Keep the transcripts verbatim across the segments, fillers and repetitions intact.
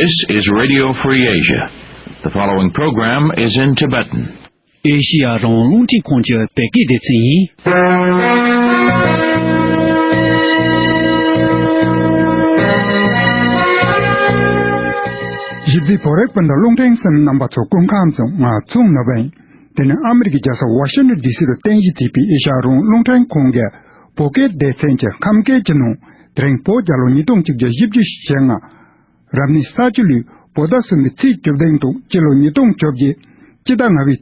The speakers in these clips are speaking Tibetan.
This is Radio Free Asia. The following program is in Tibetan. ཨེ་ཤི་ཡ་རང་དབང་རླུང་འཕྲིན་ཁང་གི་བོད་སྐད་སྡེ་ཚན་ཡིན། གཞིས་རྩེ་བོད་རིགས་སྤུན་ཟླ་རླུང་འཕྲིན་གསན་མི་རྣམ་པ་ཚོ་སྐུ་ཁམས་བཟང་། ང་ཚོང་ནོར་བུ་ཡིན། དེ་ནི་ཨ་མི་རི་ཀའི་རྒྱལ་ས་ཝ་ཤིང་ཊོན་ཌི་སི་རུ་རྟེན་གཞི་བྱས་པའི་ཨེ་ཤ་ཡ་རང་དབང་རླུང་འཕྲིན་ཁང་གི་བོད་སྐད་སྡེ་ཚན་གྱི་ཁམས་སྐད་ཀྱི་ནང་། དེ་རིང་བོད་རྒྱལ་ལོ་ཉིས་སྟོང་གཅིག་བརྒྱ་བཞི་བཅུ་ཞེ་ལྔ། རབ་གནས་ས་བཅུ་ལོའི་བོད་ཟླ་གསུམ་པའི་ཚེས་བཅུ་བདུན་དང་སྤྱི་ལོ་ཉིས་སྟོང་བཅོ་བརྒྱད་སྤྱི་ཟླ་ལྔ་པའི་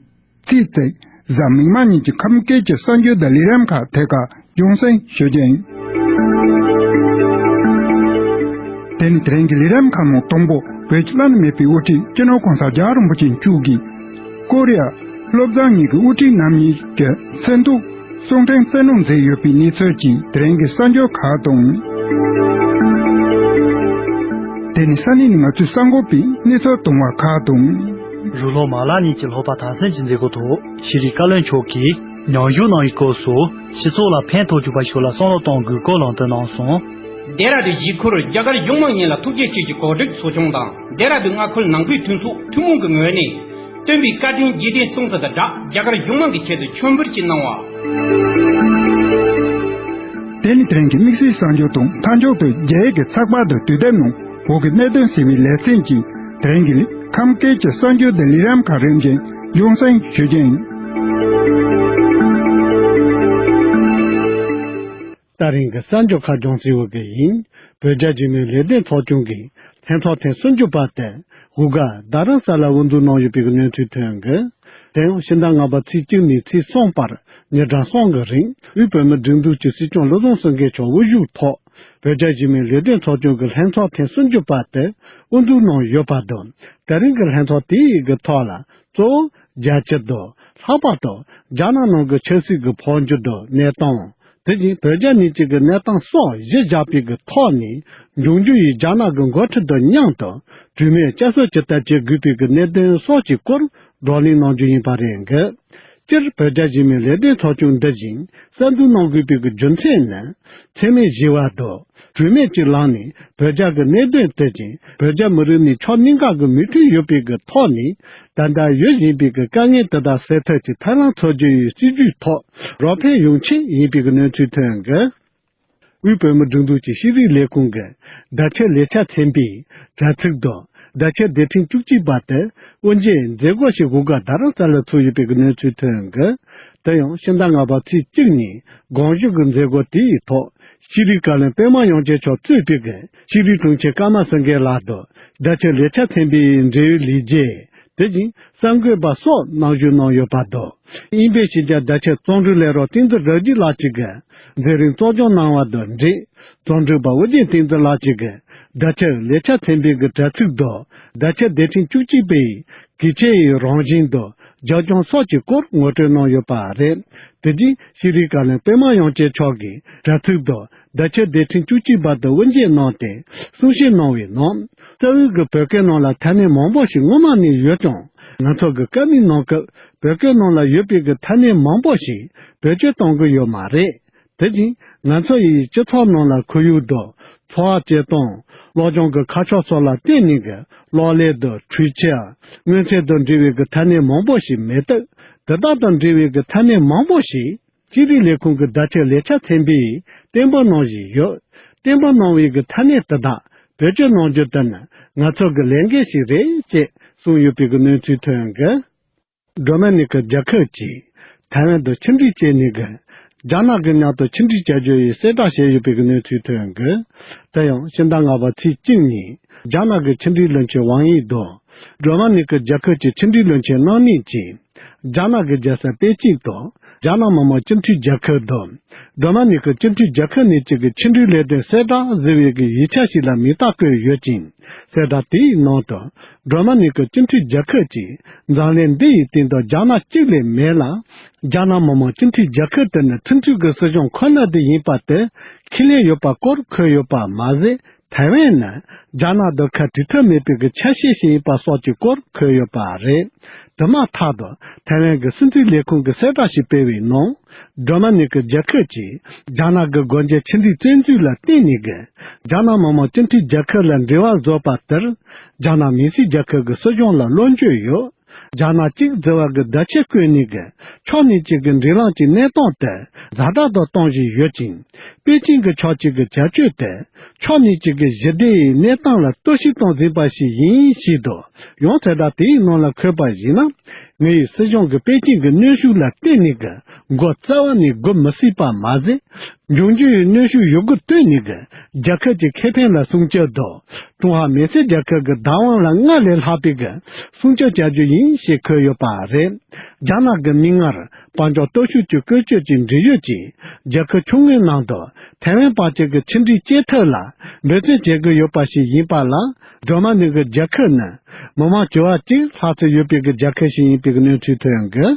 ཚེས་བརྩིས་གཟའ་མིག་དམར་ཉིན་གྱི་ཁམས་སྐད་ཀྱི་གསར་འགྱུར་དང་ལས་རིམ་ཁག་ཐད་ཀར་རྒྱང་སྲིང་ཞུ་རྒྱུ་ཡིན། དེ་ནི་དེ་རིང་གི་ལས་རིམ་ཁག་ནང་དང་པོ་བོད་ཀྱི་བླ་ན་མེད་པའི་དབུ་ཁྲིད་སྤྱི་ནོར་གོང་ས་རྒྱལ་བ་རིན་པོ་ཆེ་མཆོག་གིས་ཀོ་རི་ཡ་བློ་བཟང་གཉིས་ཀྱི་དབུ་ཁྲིད་རྣམ་གཉིས་ཀྱི་མཚན་ཐོག་གསུང་འཕྲིན་བསྩལ་གནང་མཛད་ཡོད་པའི་གནས་ཚུལ་གྱི་དེ་རིང་གི་གསར་འགྱུར་ཁག་དང་། དེ་ནི་ས་གནས་ནས་ང་ཚོས་གསར་འགོད་པའི་གནས་ཚུལ་གཏོང་བ་ཁག་དང་། རུ་ལྷོ་མ་ལག་གཉིས་ཀྱི་ལྷོ་པ་ཐང་སན་གྱི་མཛད་སྒོ་ཐོག་ཤེས་རིག་བཀའ་བློན་མཆོག་གིས་མཉམ་ཞུགས་གནང་བའི་སྐབས་སུ། སྤྱི་ཚོགས་ལ་ཕན་ཐོགས་ཀྱི་བར་ཤོག་ལ་བསམ་བློ་གཏོང་དགོས་སྐོར་ལམ་སྟོན་གནང་སོང་། ལྡེ་ར་ལྡུན་གཞིས་ཁུལ་རྒྱ་གར་གཞུང་མང་གཉིས་ལ་ཐུགས་རྗེ་ཆེ་གི་གོ་སྒྲིག་ཚོགས་ཆུང་དང་། ལྡེ་ར་ལྡུན་མངའ་ཁུལ་ནང་ཁུལ་མཐུན་ཚོགས་ཐུན་མོང་གི་ངོས་ནས། སྟོན་པའི་བཀའ་དྲིན་རྗེས་དྲན་སྲུང་བརྩི་དང་སྦྲགས། རྒྱ་གར་གཞུང་མང་གི་ཆེད་དུ་མཆོད་འབུལ་ཞིག་གནང་བ། དེ་ནི་དེ་རིང་གི་དམིགས་བསལ་གསར་འགྱུར་དང་། མཐའ་མཇུག་ཏུ་རྒྱ་ཡིག་གི་ཚགས་པར་དུ་དུས་དེབ་ནང་བོད་ཀྱི་གནད་དོན་ཟེར་བའི་ལེ་ཚན་གྱི་དེ་རིང་གི་ཁམས་སྐད་ཀྱི་གསར་འགྱུར་དང་ལས་རིམ་ཁག་རིམ་བཞིན་རྒྱང་སྲིང་ཞུ་རྒྱུ་ཡིན། ད་རིང་གི་གསར་འགྱུར་ཁག་རྒྱང་སྲིང་ཞུ་གི་ཡིན། བོད་རྒྱ་འབྲེལ་མོལ་ལས་དོན་ཚོགས་ཆུང་གིས་ལྷན་ཚོགས་ཐེངས་སུམ་ཅུ་པ་དེ་དབུ་དགའ་རྡ་རམ་ས་ལར་དབུ་འཛུགས་གནང་ཡོད་པའི་གནས་ཚུལ་ཐོན་གི། དེ་ཡང་ཕྱི་ཟླ་ལྔ་པ་ཚེས་གཅིག་ནས་ཚེས་གསུམ་བར་ཉིན་གྲངས་གསུམ་གྱི་རིང་དབུས་བོད་མིའི་སྒྲིག་འཛུགས་ཀྱི་སྲིད་སྐྱོང་བློ་བཟང་སེང་གེ་མཆོག་དབུ་བཞུགས་ཐོག་བོད་རྒྱ་འབྲེལ་མོལ་ལས་དོན་ཚོགས་ཆུང་གི་ལྷན་ཚོགས་ཐེངས་སུམ་ཅུ་པ་དེ་དབུ་འཛུགས་གནང་ཡོད་པ་དང་། དེ་རིང་གི་ལྷན་ཚོགས་དེའི་གི་ཐོག་ལ་གཙོ་བོ་རྒྱལ་སྤྱི་དང་། ལྷག་པར་དུ་རྒྱ་ནག་ནང་གི་ཆབ་སྲིད་ཀྱི་འཕོ་འགྱུར་དང་གནས་སྟངས། དེ་བཞིན་བོད་རྒྱ་གཉིས་ཀྱི་གི་གནས་སྟངས་སོགས་གཞི་བཞག་པའི་གི་ཐོག་ནས། འབྱུང་འགྱུར་བའི་རྒྱ་ནག་གི་འགོ་ཁྲིད་དང་མཉམ་དུ་གྲོས་མོལ་བསྐྱར་གསོ་ཇི་ལྟར་བྱེད་དགོས་པའི་གི་གནད་དོན་སོགས་ཀྱི་སྐོར་བགྲོ་གླེང་གནང་རྒྱུ་ཡིན་པ་རེད་འདུག་སྤྱིར་བོད་རྒྱ་འབྲེལ་མོལ་ལས་དོན་ཚོགས་ཆུང་འདི་བཞིན་གསར་འཛུགས་གནང་དགོས་པའི་གི་རྒྱུ་མཚན་ནི། འཚེ་མེད་ཞི་བ་དང་གྲོས་མོལ་གྱི་ལམ་ནས་བོད་རྒྱ་གི་གནད་དོན། དེ་བཞིན་བོད་རྒྱ་མི་རིགས་གཉིས་ཕྱོགས་གཉིས་ཀ་གི་མོས་མཐུན་ཡོད་པའི་གི་ཐོག་ནས། ད་ལྟ་ཡོད་བཞིན་པའི་གི་དཀའ་ངལ་དེ་དག་སེལ་ཐབས་ཀྱི་ཐབས་ལམ་འཚོལ་རྒྱུ་ཡི་སྲིད་ཇུས་ཐོག་རོགས་ཕན་ཡོང་ཆེད་ཡིན་པའི་གི་གནས་ཚུལ་ཐོན་གི། དབུས་བོད་མིའི་སྒྲིག་འཛུགས་ཀྱི་ཤེས་རིག་ལས་ཁུངས་ཀྱི་བརྡ་ཁྱབ་ལས་འཆར་ཚན་པའི་དྲ་ཚིགས་དང་། བརྡ་ཁྱབ་སྡེ་ཕྲན་བཅུ་གཅིག་པ་དེ་དབུ་འབྱེད་མཛད་སྒོ་ཞིག་དབུ་དགའ་རྡ་རམ་ས་ལར་ཚོགས་ཡོད་པའི་གི་གནས་ཚུལ་ཐོན་གི། དེ་ཡང་ཕྱི་ཟླ་ལྔ་པ་ཚེས་གཅིག་ཉིན་དགོངས་ཞུ་གི་མཛད་སྒོ་དེའི་ཐོག་ཤེས་རིག་བཀའ་བློན་པད་མ་དབྱངས་ཅན་མཆོག་གཙོས་པའི་གི་ཤེས་རིག་དྲུང་ཆེ་ཀརྨ་སེང་གེ་ལགས་དང་། བརྡ་ཁྱབ་ལས་འཆར་ཚན་པའི་འབྲེལ་ཡོད་ལས་བྱེད། དེ་བཞིན་གསར་འགོད་པ་སོགས་གནང་ཞུ་གནང་ཡོད་པ་དང་། དབྱིན་ཇིའི་ཤེས་བྱ་བརྡ་ཁྱབ་རྩོམ་སྒྲིག་ལས་རོགས་བསྟན་འཛིན་རབ་རྒྱས་ལགས་ཀྱིས་མཛད་རིམ་གཙོ་སྐྱོང་གནང་བ་དང་འབྲེལ། རྩོམ་སྒྲིག་པ་ཨོ་རྒྱན་བསྟན་འཛིན་ལགས་ཀྱིས་བརྡ་ཁྱབ་ལས་འཆར་ཚན་པའི་གི་དྲ་ཚིགས་དང་། བརྡ་ཁྱབ་སྡེ་ཕྲན་བཅུ་གཅིག་པའི་གལ་ཆེ་བའི་རང་བཞིན་དང་རྒྱབ་ལྗོངས་སོགས་ཀྱི་སྐོར་ངོ་སྤྲོད་གནང་ཡོད་པ་རེད། དེ་རྗེས་ཤེས་རིག་བཀའ་བློན་པད་མ་དབྱངས་ཅན་མཆོག་གིས་དྲ་ཚིགས་དང་། བརྡ་ཁྱབ་སྡེ་ཕྲན་བཅུ་གཅིག་པ་དེ་དབུ་འབྱེད་གནང་སྟེ་གསུང་བཤད་གནང་བའི་ནང་། རྩ་བའི་གི་བོད་སྐད་ནང་ལ་ཐ་སྙད་མང་པོ་ཞིག་སྔོན་མ་ནས་ཡོད་ཀྱང་། ང་ཚོ་གི་སྐད་མིག་ནང་སྐབས་བོད་སྐད་ནང་ལ་ཡོད་པའི་གི་ཐ་སྙད་མང་པོ་ཞིག་བེད་སྤྱོད་གཏོང་གི་ཡོད་མ་རེད། དེ་བཞིན་ང་ཚོ་ཡི་སྤྱི་ཚོགས་ནང་ལ་ཁོར་ཡུག་དང་། འཚོ་བ་སྐྱེལ་སྟངས། སློབ་སྦྱོང་གི་ཁ་ཕྱོགས་སོགས་ལ་བརྟེན་ནས་གི་གློག་ཀླད་དང་འཕྲུལ་ཆས། དངོས་ཚན་དང་འབྲེལ་བའི་གི་ཐ་སྙད་མང་པོ་ཞིག་མེད་སྟབས། དེ་དག་དང་འབྲེལ་བའི་གི་ཐ་སྙད་མང་པོ་ཞིག་ཤེས་རིག་ལས་ཁུངས་ཀྱི་བརྡ་ཁྱབ་ལས་འཆར་ཚན་པས་གཏན་འབེབས་གནང་བཞིན་ཡོད། གཏན་འབེབས་གནང་བའི་གི་ཐ་སྙད་དེ་དག་བེད་སྤྱོད་གནང་རྒྱུ་དེ་ནི་ང་ཚོ་གི་ལས་འགན་ཞིག་རེད་ཅེས་གསུངས་ཡོད་པའི་གི་གནས་ཚུལ་ཐོན་གི། འགྲོ་མ་ནི་ཀི་རྒྱལ་ཁབ་ཀྱིས་ཐའེ་ཝན་དུ་ཕྱིར་འབྲེལ་བྱས་ནས་གི་རྒྱ་ནག་གི་མཉམ་དུ་ཕྱིར་འབྲེལ་བྱ་རྒྱུ་ཡི་གསལ་བསྒྲགས་བྱས་ཡོད་པའི་གི་གནས་ཚུལ་ཐོན་གི། དེ་ཡང་ཕྱི་ཟླ་ལྔ་པ་ཚེས་གཅིག་ཉིན་རྒྱ་ནག་གི་ཕྱི་འབྲེལ་བློན་ཆེན་ཝང་དབྱི་དང་། འགྲོ་མ་ནི་ཀི་རྒྱལ་ཁབ་ཀྱི་ཕྱི་འབྲེལ་བློན་ཆེན་རྣམ་གཉིས་ཀྱིས། རྒྱ་ནག་གི་རྒྱལ་ས་པེ་ཅིང་དུ་རྒྱ་ནག་མི་དམངས་སྤྱི་མཐུན་རྒྱལ་ཁབ་དང་། འགྲོ་མ་ནི་ཀི་སྤྱི་མཐུན་རྒྱལ་ཁབ་གཉིས་ཀྱི་གི་ཕྱི་འབྲེལ་ལས་དོན་གསལ་བསྒྲགས་ཟེར་བའི་གི་ཡིག་ཆ་ཞིག་ལ་མིང་རྟགས་བཀོད་ཡོད་ཅིང་། གསལ་བསྒྲགས་དེའི་ནང་དུ། འགྲོ་མ་ནི་ཀི་སྤྱི་མཐུན་རྒྱལ་ཁབ་ཀྱི་འཛམ་གླིང་འདི་ཡི་སྟེང་དུ་རྒྱ་ནག་གཅིག་ལས་མེད་ལ། རྒྱ་ནག་མི་དམངས་སྤྱི་མཐུན་རྒྱལ་ཁབ་དེ་ནི་མཐུན་གྲོས་ཀྱི་སྲིད་གཞུང་ཁོ་ན་དེ་ཡིན་པ་དེ་ཁས་ལེན་ཡོད་པ་སྐོར་འཁོད་ཡོད་པ་མ་ཟད། ཐའེ་ཝན་ནི་རྒྱ་ནག་དང་ཁ་བྲལ་ཐབས་མེད་པའི་གི་ཆ་ཤས་ཤིག་ཡིན་པ་སོགས་ཀྱི་སྐོར་འཁོད་ཡོད་པ་རེད། དེ་མ་ཐག་ཏུ་ཐའེ་ཝན་གྱི་སྲིད་འཛིན་ལས་ཁུངས་ཀྱིས་གསལ་བསྒྲགས་ཤིག་སྤེལ་བའི་ནང་། འགྲོ་མ་ནི་གི་རྒྱལ་ཁབ་ཀྱིས་རྒྱ་ནག་གི་སྒོ་འབྱེད་ཕྱི་འབྲེལ་བཙན་འཛུལ་ལ་བརྟེན་ནས་གི་རྒྱ་ནག་མི་དམངས་སྤྱི་མཐུན་རྒྱལ་ཁབ་ལ་འབྲེལ་བ་བཟོ་བ་ལྟར། རྒྱ་ནག་མི་སེར་རྒྱལ་ཁབ་ཀྱི་སྲིད་གཞུང་ལ་བློ་འགྱོད་ཡོད། རྒྱ་ནག་གཅིག་ཟེར་བ་གི་བརྡ་ཆད་བཀོད་ནས་གི་ཕྱོགས་གཉིས་ཀྱི་གི་འབྲེལ་ལམ་གྱི་གནས་སྟངས་དེ་ཛ་དྲག་ཏུ་གཏོང་བཞིན་ཡོད་ཅིང་། པེ་ཅིང་གི་ཕྱོགས་གཅིག་གི་བྱ་སྤྱོད་དེ་ཕྱོགས་གཉིས་ཀྱི་གི་ཞི་བདེའི་གནས་སྟངས་ལ་གཏོར་བཤིག་གཏོང་ཟིན་པ་ཞིག་ཡིན་ཞེས་དོ། ཡང་གསལ་བསྒྲགས་དེའི་ནང་ལ་འཁོད་པར་གཞིགས་ན། ངེད་ཡི་སྲིད་གཞུང་གིས་པེ་ཅིང་གི་གནོན་ཤུགས་ལ་བརྟེན་ནས་གི་མགོ་རྩ་བ་ནས་སྒུར་མི་སྲིད་པ་མ་ཟད། འབྱུང་འགྱུར་གནོན་ཤུགས་ཡོད་རྒུ་བཏོན་ནས་གི་རྒྱལ་ཁབ་ཀྱི་ཁེ་ཕན་ལ་སྲུང་སྐྱོབ་དང་། ཀྲུང་ཧྭ་མི་སེར་རྒྱལ་ཁབ་ཀྱི་བདག་དབང་ལ་སྔར་ལས་ལྷག་པའི་གི་སྲུང་སྐྱོབ་བྱ་རྒྱུ་ཡིན་ཞེས་འཁོད་ཡོད་པ་རེད། རྒྱ་ནག་གི་མིག་སྔར་དཔལ་འབྱོར་སྟོབས་ཤུགས་ཀྱི་བཀོལ་སྤྱོད་ཀྱི་འབྲེལ་ཡོད་ཀྱིས་རྒྱལ་ཁབ་ཆུང་ངུའི་ནང་དུ་ཐའེ་ཝན་བར་གྱི་གི་ཕྱི་འབྲེལ་བཅད་ཐབས་ལ་འབད་བརྩོན་བྱེད་དགོས་ཡོད་པ་ཞིག་ཡིན་པ་ལ། འགྲོ་མ་ནུས་ཀྱི་རྒྱལ་ཁབ་ནི་མི་མང་བཅུ་བ་གཅིག་ལྷག་ཙམ་ཡོད་པའི་གི་རྒྱལ་ཁབ་ཞིག་ཡིན་པའི་གི་གནས་ཚུལ་ཐོན་ཡོད་འདུག།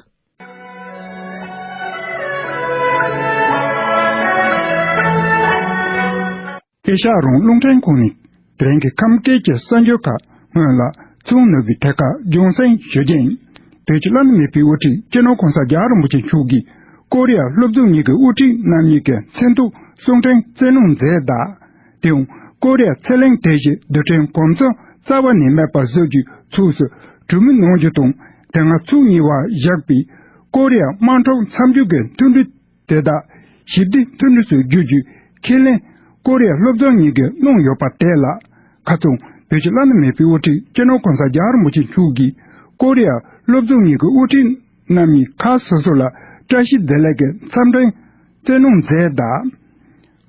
ཨེ་ཤ་ཡ་རང་དབང་རླུང་འཕྲིན་ཁང་ནས་དེ་རིང་གི་ཁམས་སྐད་ཀྱི་གསར་འགྱུར་ཁག་སྔོན་ལ་ཚོགས་ནུས་པའི་ཐད་ཀར་རྒྱང་སྲིང་ཞུ་རྒྱུ་ཡིན། བོད་ཀྱི་བླ་ན་མེད་པའི་དབུ་ཁྲིད་སྤྱི་ནོར་གོང་ས་རྒྱལ་བ་རིན་པོ་ཆེ་མཆོག་གིས་ཀོ་རི་ཡ་སློབ་ཕྲུག་གཉིས་ཀྱི་དབུ་ཁྲིད་རྣམ་གཉིས་ཀྱི་མཚན་ཐོ་གསུང་འཕྲིན་བསྩལ་གནང་མཛད་གདའ། དེའང་ཀོ་རི་ཡ་ཚེ་གླིང་དེ་བཞིན་རྡུལ་ཕྲན་གོམ་ཚོང་རྩ་བ་ནས་མེད་པ་བཟོ་རྒྱུའི་ཕྱོགས་སུ་གྲོས་མོལ་གནང་རྒྱུ་དང་། དེ་སྔ་ཚོགས་གཉིས་བར་བཞག་པའི་ཀོ་རི་ཡ་དམག་འཁྲུག་མཚམས་འཇོག་གི་མཐུན་སྒྲིལ་དེ་དག་ཞི་བདེའི་མཐུན་སྒྲིལ་དུ་བསྒྱུར་རྒྱུའི་ཁས་ལེན་ཀོ་རི་ཡ་སློབ་གཙོ་གཉིས་ཀྱིས་གནང་ཡོད་པ་དེ་ལ་ཁ་རྩང་བོད་ཀྱི་བླ་ན་མེད་པའི་དབུ་ཁྲིད་སྤྱི་ནོར་གོང་ས་རྒྱལ་བ་རིན་པོ་ཆེ་མཆོག་གིས་ཀོ་རི་ཡ་སློབ་གཙོ་གཉིས་ཀྱི་དབུ་ཁྲིད་རྣམ་གཉིས་ཁག་སོ་སོ་ལ་བཀྲ་ཤིས་བདེ་ལེགས་ཀྱི་འཚམས་འཕྲིན་བསྩལ་གནང་མཛད་གདའ།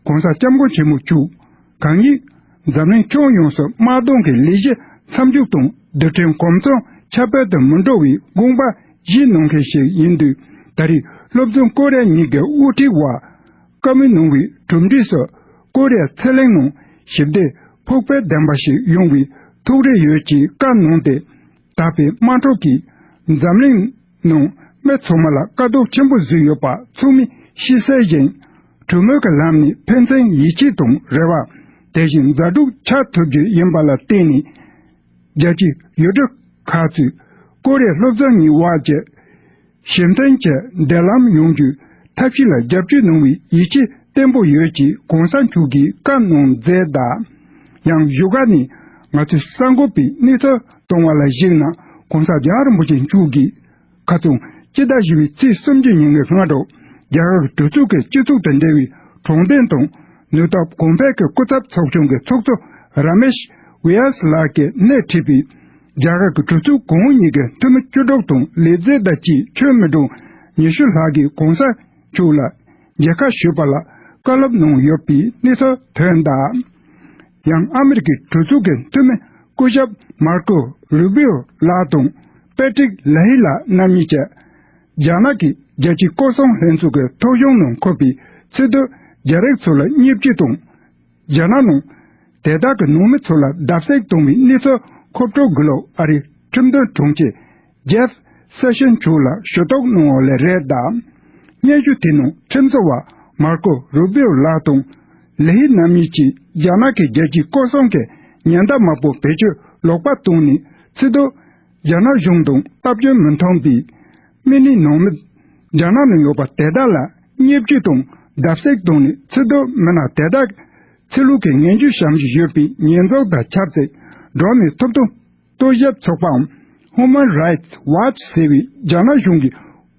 གོང་ས་སྐྱབས་མགོན་ཆེན་པོ་མཆོག་གང་ཉིད་འཛམ་གླིང་ཁྱོན་ཡོངས་སུ་དམག་དོན་གྱི་ལས་གཞི་མཚམས་འཇོག་དང་རྡུལ་ཕྲན་གོམ་ཚོང་ཁྱབ་སྤེལ་དུ་མི་འགྲོ་བའི་དགོངས་པ་བཞེས་གནང་མཁན་ཞིག་ཡིན་དུས། ད་རེས་སློབ་གཙོ་ཀོ་རི་ཡ་གཉིས་ཀྱི་དབུ་ཁྲིད་བར་བཀའ་མོལ་གནང་བའི་གྲུབ་འབྲས་སུ། ཀོ་རི་ཡ་ཚེ་གླིང་ནང་ཞི་བདེ་ཕུགས་སྤེལ་ལྡན་པ་ཞིག་ཡོང་བའི་ཐུགས་རེ་ཡོད་ཅེས་བཀའ་གནང་སྟེ། ད་ཕན་དམག་འཁྲུག་གིས་འཛམ་གླིང་ནང་མི་ཚང་མ་ལ་དཀའ་སྡུག་ཆེན་པོ་བཟོས་ཡོད་པ་ཚང་མས་ཤེས་གསལ་བཞིན། གྲོས་མོལ་གྱི་ལམ་ནས་ཕན་ཚུན་ཡིད་ཆེས་དང་རེ་བ། དེ་བཞིན་མཛའ་གྲོགས་ཆགས་ཐུབ་རྒྱུ་ཡིན་པ་ལ་བརྟེན་ནས། རྒྱལ་སྤྱིའི་ཡུལ་གྲུ་ཁག་གཙོས་ཀོ་རི་ཡ་སློབ་གཙོ་གཉིས་བར་གྱི་ཞི་མཐུན་གྱི་འབྲེལ་ལམ་ཡོང་རྒྱུའི་ཐབས་ཤེས་ལ་རྒྱབ་སྐྱོར་གནང་བའི་ཡིད་ཆེས་བརྟན་པོ་ཡོད་ཅེས་གོང་ས་མཆོག་གིས་བཀའ་གནང་མཛད་གདའ། ཡང་བཞུགས་སྒར་ནས་ང་ཚོས་གསར་འགོད་པའི་གནས་ཚུལ་བཏང་བ་ལ་གཞིགས་ན། གོང་ས་རྒྱལ་བ་རིན་པོ་ཆེ་མཆོག་གིས་ཁ་རྩང་སྤྱི་ཟླ་བཞི་པའི་ཚེས་སུམ་ཅུ་ཉིན་གྱི་སྔ་དྲོ། རྒྱ་གར་གྱི་གྲོས་ཚོགས་ཀྱི་སྤྱི་ཚོགས་དང་འབྲེལ་བའི་དྲང་བདེན་དང་ནུས་སྟོབས་གོང་འཕེལ་གྱི་སྐུ་ཚབ་ཚོགས་ཆུང་གི་ཚོགས་གཙོ་ར་མེཤ་ཝི་ཡ་སི་ལགས་ཀྱིས་སྣེ་ཁྲིད་པའི་རྒྱ་གར་གྱི་གྲོས་ཚོགས་གོང་འོག་གཉིས་ཀྱི་འཐུས་མི་བཅུ་དྲུག་དང་ལས་བྱེད་དང་བཅས་ཆོས་མི་གྲངས་ཉི་ཤུ་ལྷག་གིས་གོང་ས་མཆོག་ལ་མཇལ་ཁ་ཞུས་པ་ལ་བཀའ་སློབ་གནང་ཡོད་པའི་གནས་ཚུལ་ཐོན་གདའ། ཡང་ཨ་མི་རི་ཀའི་གྲོས་ཚོགས་ཀྱི་འཐུས་མི་སྐུ་ཞབས་མར་ཀོ་རུ་བིའོ་ལགས་དང་པེ་ཏྲིག་ལ་ཧི་ལགས་རྣམ་གཉིས་ཀྱིས། རྒྱ་ནག་གི་རྒྱལ་སྤྱིའི་སྐོར་སྲུང་ལྷན་ཚོགས་ཀྱི་ཐོ་གཞུང་ནང་འཁོད་པའི་ཚིག་སྡུད་རྒྱ་རིགས་ཚོ་ལ་བརྙས་བཅོས་དང་། རྒྱ་ནག་ནང་དེ་དག་གི་ནང་མི་ཚོ་ལ་བརྡབ་གསིག་གཏོང་བའི་གནས་ཚུལ་མཁོ་སྤྲོད་དགོས་ལུགས་ཨ་རིའི་ཁྲིམས་དོན་དྲུང་ཆེ་ཇེབ་སེ་ཤན་མཆོག་ལ་ཞུ་གཏུག་གནང་བ་ལས་རེད་གདའ། སྙན་ཞུ་དེ་ནང་ཁྲིམས་བཟོ་བ་མར་ཀོ་རུ་བིའོ་ལགས་དང་ལི་ཧི་རྣམ་གཉིས་ཀྱིས་རྒྱ་ནག་གི་རྒྱལ་སྤྱིའི་སྐོར་སྲུང་གི་ཉེན་བརྡ་མང་པོ་བེད་སྤྱོད་ལོག་པ་བཏང་ནས་ཚིག་སྡུད། རྒྱ་ནག་གཞུང་དང་སྟབས་བཅོལ་མི་མཐུན་པའི་མི་སྣའི་ནང་མི། རྒྱ་ནག་ནང་ཡོད་པ་དེ་དག་ལ་བརྙས་བཅོས་དང་བརྡབ་གསིག་བཏང་ནས་ཚིག་སྡུད་མི་སྣ་དེ་དག་ཚུར་ལོག་གི་ངན་ཇུས་བྱ་བཞིན་ཡོད་པའི་ཉེས་འཛུགས་དང་ཆབ་སྲིད་འགྲོ་བ་མིའི་ཐོབ་ཐང་རྟོག་ཞིབ་ཚོགས་པའམ་Human Rights Watch ཟེར་བའི་རྒྱ་ནག་གཞུང་གི་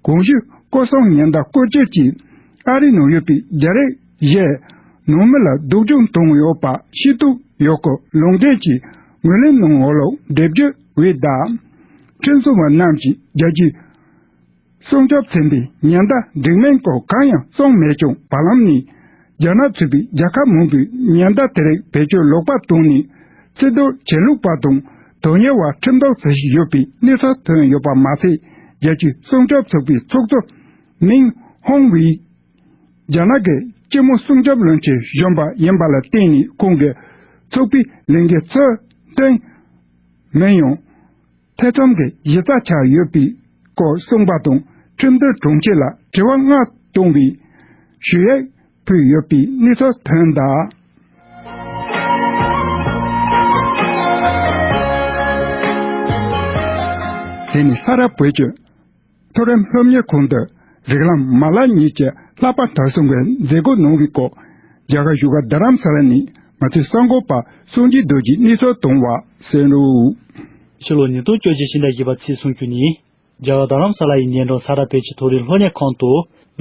གོང་ཞུས་སྐོར་སྲུང་ཉེན་བརྡ་བཀོལ་སྤྱོད་ཀྱིས་ཨ་རིའི་ནང་ཡོད་པའི་རྒྱ་རིགས་བཞིའི་ནང་མི་ལ་སྡུག་སྦྱོང་བཏང་ཡོད་པ་ཤེས་རྟོགས་ཡོད་སྐོར་ལུང་འདྲེན་གྱིས་ངོས་ལེན་གནང་ཡོད་ལུགས་འགྲེལ་བརྗོད་འོས་གདའ། ཁྲིམས་སྲུང་བ་རྣམས་ཀྱིས་རྒྱལ་སྤྱིའི་སྲུང་སྐྱོབ་ཚན་པའི་ཉེན་བརྡ་འགྲིག་མིན་སྐོར་གང་ཡང་གསུངས་མེད་ཀྱང་། བར་ལམ་ནས་རྒྱ་ནག་ཚུད་པའི་རྒྱལ་ཁབ་མང་པོས་ཉེན་བརྡ་དེ་རིགས་བེད་སྤྱོད་ལོག་པ་བཏང་ནས་ཚིག་སྡུད་བྱེད་ལུགས་པ་དང་དོན་གཉེར་བ་ཁྲིམས་ཐོག་བྱེད་བཞིན་ཡོད་པའི་གནས་ཚུལ་ཐོན་ཡོད་པ་མ་ཟད། རྒྱལ་སྤྱིའི་སྲུང་སྐྱོབ་ཚོགས་པའི་ཚོགས་གཙོ་མིང་ཧོང་ཝེ་རྒྱ་ནག་གི་སྤྱི་དམངས་སྲུང་སྐྱོབ་བློན་ཆེན་གཞོན་པ་ཡིན་པ་ལ་བརྟེན་ནས་ཁོང་གི་ཚོགས་པའི་ལས་འགན་ཚུལ་མཐུན་མིན་ཡང་ཐེ་ཚོམ་གྱི་གཞི་རྩ་ཆགས་ཡོད་པའི་སྐོར་གསུངས་པ་དང་། ཁྲིམས་དོན་དྲུང་ཆེ་ལ་དྲི་བ་ལྔ་གཏོང་བའི་ཞུ་ཡིག་ཕུལ་ཡོད་པའི་གནས་ཚུལ་ཐོན་གདའ། དེ་ནི་ས་རཱ་བོད་ཀྱི་མཐོ་རིམ་སློབ་གཉེར་ཁང་དུ་རིགས་ལམ་མ་ལག་གཉིས་ཀྱི་བསླབ་པ་དར་སྲོལ་གྱི་མཛད་སྒོ་གནང་བའི་སྐོར། རྒྱ་གར་བཞུགས་སྒར་རྡ་རམ་ས་ལ་ནས་ང་ཚོའི་གསར་འགོད་པ་སངས་རྒྱས་རྡོ་རྗེས་གནས་ཚུལ་བཏང་བ་གསན་རོགས། ཕྱི་ལོ་ཉིས་སྟོང་བཅོ་བརྒྱད་ཕྱི་ཟླ་བཞི་པ་ཚེས་སུམ་ཅུ་ཉིན། རྒྱ་གར་རྡ་རམ་ས་ལ་ཡི་ཉེ་འགྲམ་ས་རཱ་བོད་ཀྱི་མཐོ་རིམ་སློབ་གཉེར་ཁང་དུ་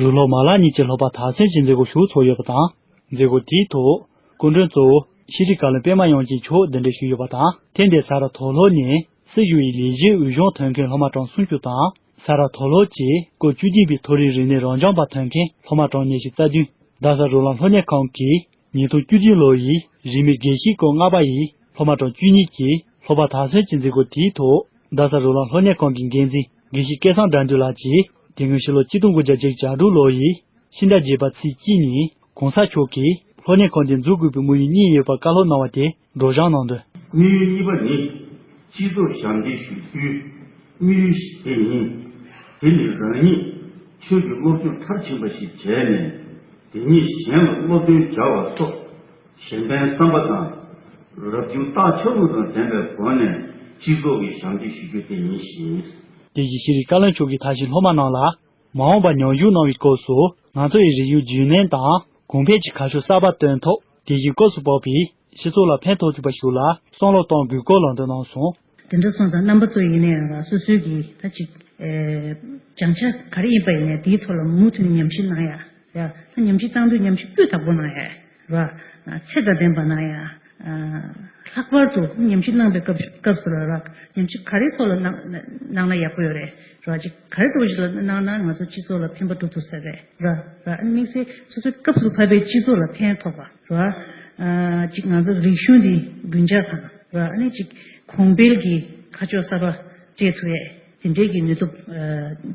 རིགས་སློབ་མ་ལག་གཉིས་ཀྱི་སློབ་པ་དར་སྲོལ་གྱི་མཛད་སྒོ་ཞིག་ཚོགས་ཡོད་པ་དང་། མཛད་སྒོ་དེའི་ཐོག་སྐུ་མགྲོན་གཙོ་བོ་ཤེས་རིག་བཀའ་བློན་པད་མ་དབྱངས་ཅན་མཆོག་གདན་འདྲེན་ཞུས་ཡོད་པ་དང་། ཐེངས་འདིའི་ས་རཱ་མཐོ་སློབ་ནས་སྲིད་གཞུང་ཡི་ལས་བྱེད་འོས་སྦྱོང་ཐོན་མཁན་སློབ་མ་གྲངས་སུམ་ཅུ་དང་། ས་རཱ་མཐོ་སློབ་ཀྱི་སྐབས་བཅུ་བདུན་པའི་མཐོ་རིམ་རིག་གནས་རབ་འབྱམས་པ་ཐོན་མཁན་སློབ་མ་གྲངས་ཉི་ཤུ་རྩ་བདུན། རྡ་ས་རོ་ལངས་སློབ་གཉེར་ཁང་གིས་ཉིས་སྟོང་བཅུ་བདུན་ལོ་ཡི་རིས་མེད་དགེ་བཤེས་སྐབས་ལྔ་པ་ཡི་སློབ་མ་གྲངས་བཅུ་གཉིས་ཀྱི་སློབ་པ་དར་སྲོལ་གྱི་མཛད་སྒོ་དེའི་ཐོག་རྡ་ས་རོ་ལངས་སློབ་གཉེར་ཁང་གི་འགན་འཛིན་དགེ་བཤེས་སྐལ་བཟང་དགྲ་འདུལ་ལགས་ཀྱིས། དེ་སྔོན་ཕྱི་ལོ་ཆིག་སྟོང་དགུ་བརྒྱ་བརྒྱད་ཅུ་གྱ་དྲུག་ལོ་ཡི་ཕྱི་ཟླ་བརྒྱད་པ་ཚེས་གཅིག་ཉིན་གོང་ས་མཆོག་གིས་སློབ་གཉེར་ཁང་དེ་འཛུགས་དགོས་པའི་དམིགས་ཡུལ་གཉིས་ཡོད་པ་བཀའ་སློབ་གནང་བ་དེ་སྒྲོག་སྦྱང་གནང་དོན། དམིགས་ཡུལ་གཉིས་པ་ནི། སྤྱི་ཚོགས་ཞབས་འདེགས་ཞུ་རྒྱུའི་དམིགས་ཡུལ་ཞིག་དེ་ཡིན། དེ་ནི་རང་ཉིད་ཆོས་ཀྱི་སློབ་སྦྱོང་མཐར་ཕྱིན་པ་ཞིག་བྱས་ནས། དེ་ཉིད་གཞན་ལ་སློབ་སྟོན་བྱ་བ་སོགས་གཞན་ཕན་བསམ་པ་དང་། རབ་བྱུང་རྟགས་ཆ་ལུགས་དང་ལྡན་པའི་སྒོ་ནས་སྤྱི་ཚོགས་ཀྱི་ཞབས་འདེགས་ཞུ་རྒྱུ་དེ་ཡིན་ཞིང་། དེ་བཞིན་ཤེས་རིག་བཀའ་བློན་མཆོག་གིས་ད་ཕྱིན་སློབ་མ་རྣམས་ལ། མ་འོངས་པར་ཉམས་ཞིབ་གནང་བའི་སྐབས་སུ་ང་ཚོ་ཡི་རིག་གཞུང་རྒྱུན་གནས་དང་གོང་འཕེལ་གྱི་ཁ་ཕྱོགས་གསར་པ་སྟོན་ཐབས། དེ་བཞིན་སྐབས་སུ་བབས་པའི་སྤྱི་ཚོགས་ལ་ཕན་ཐོགས་ཐུབ་པ་ཞིག་ལ་བསམ་བློ་གཏོང་དགོས་སྐོར་ལམ་སྟོན་གནང་སོང་། དེ་འདྲ་སོང་ཙང་རྣམ་པ་ཚོ་ཡིན་ན་ཡང་ར་སོ་སོའི་གི་ད་ཅིག་ཨེ་སྦྱང་བྱ་ག་རེ་ཡིན་པ་ཡིན་ནའི་དེའི་ཐོག་ལ་མུ་མཐུད་ནས་ཉམས་ཞིབ་གནང་ཡ། ཡ་ད་ཉམས་ཞིབ་བཏང་དུས་ཉམས་ཞིབ་སྤུས་དག་པོ་གནང་ཡ། ར་ཚད་དང་ལྡན་པ་གནང་ཡ། ལྷག་པར་དུ་ཉམས་ཞིབ་གནང་པའི་སྐབས་སྐབས་སུ་ལ་ར་ཉམས་ཞིབ་ག་རེ་ཐོག་ལ་གནང་གནང་ན་ཡག་པོ་ཡོད་རེད། ར་ཅིག་ག་རེ་ཐོག་ཞིག་ལ་གནང་ན་ང་ཚོ་སྤྱི་ཚོགས་ལ་ཕན་པ་འགྲོ་ཐུབ་ས་རེད། ར་ར་དམིགས་བསལ་སོ་སོའི་སྐབས་སུ་བབས་པའི་སྤྱི་ཚོགས་ལ་ཕན་ཐོགས་པ། ར་ཅིག་ང་ཚོ་རིག་གཞུང་འདི་རྒྱུན་འཇགས་དང་། ར་ཨ་ནི་ཅིག་གོང་འཕེལ་གྱི་ཁ་ཕྱོགས་གསར་པ་སྤྲད་ཐུབ་ཡས་དེ་འདྲའི་གི་ནུས་སྟོབས་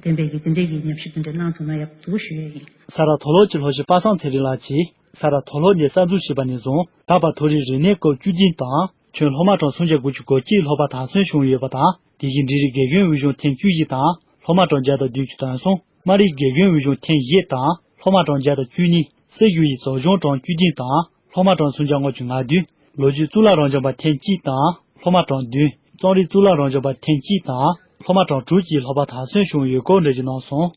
ལྡན་པའི་གི་དེ་འདྲའི་གི་ཉམས་ཞིབ་དེ་འདྲ་གནང་ཐུབ་ན་ཡག་པོ་འདུག་ཞུ་ཡས་ཡིན། ས་རཱ་མཐོ་སློབ་ཀྱི་སློབ་སྤྱི་པ་སངས་ཚེ་རིང་ལགས་ཀྱིས། ས་རཱ་མཐོ་སློབ་ནས་གསར་འཛུགས་བྱས་པ་ནས་བཟུང་ད་བར་མཐོ་རིམ་རིག་གནས་སྐབས་བཅུ་བདུན་དང་ཁྱོན་སློབ་མ་གྲངས་སུམ་བརྒྱ་དགུ་བཅུ་གོ་གཅིག་སློབ་པ་དར་སྲོལ་བྱུང་ཡོད་པ་དང་། དེ་བཞིན་འབྲིང་རིམ་དགེ་རྒན་འོས་སྦྱོང་ཐེངས་བཅུ་བཞི་དང་སློབ་མ་གྲངས་བརྒྱ་དང་བདུན་ཅུ་དོན་གསུམ། དམའ་རིམ་དགེ་རྒན་འོས་སྦྱོང་ཐེངས་བཞི་དང་སློབ་མ་གྲངས་བརྒྱ་དང་བཅུ་གཉིས། སྲིད་གཞུང་ཡིས་ཟབ་སྦྱོང་གྲངས་བཅུ་བདུན་དང་སློབ་མ་གྲངས་སུམ་བརྒྱ་ལྔ་བཅུ་ང་བདུན། ལོ་རྒྱུས་གཙུག་ལག་རབ་འབྱམས་པ་ཐེངས་གཅིག་དང་སློབ་མ་གྲངས་བདུན། རྩོམ་རིག་གཙུག་ལག་རབ་འབྱམས་པ་ཐེངས་གཅིག་དང་སློབ་མ་གྲངས་དྲུག་གིས་སློབ་པ་དར་སྲོལ་བྱུང་ཡོད་སྐོར་འགྲེལ་བརྗོད་གནང་སོང་།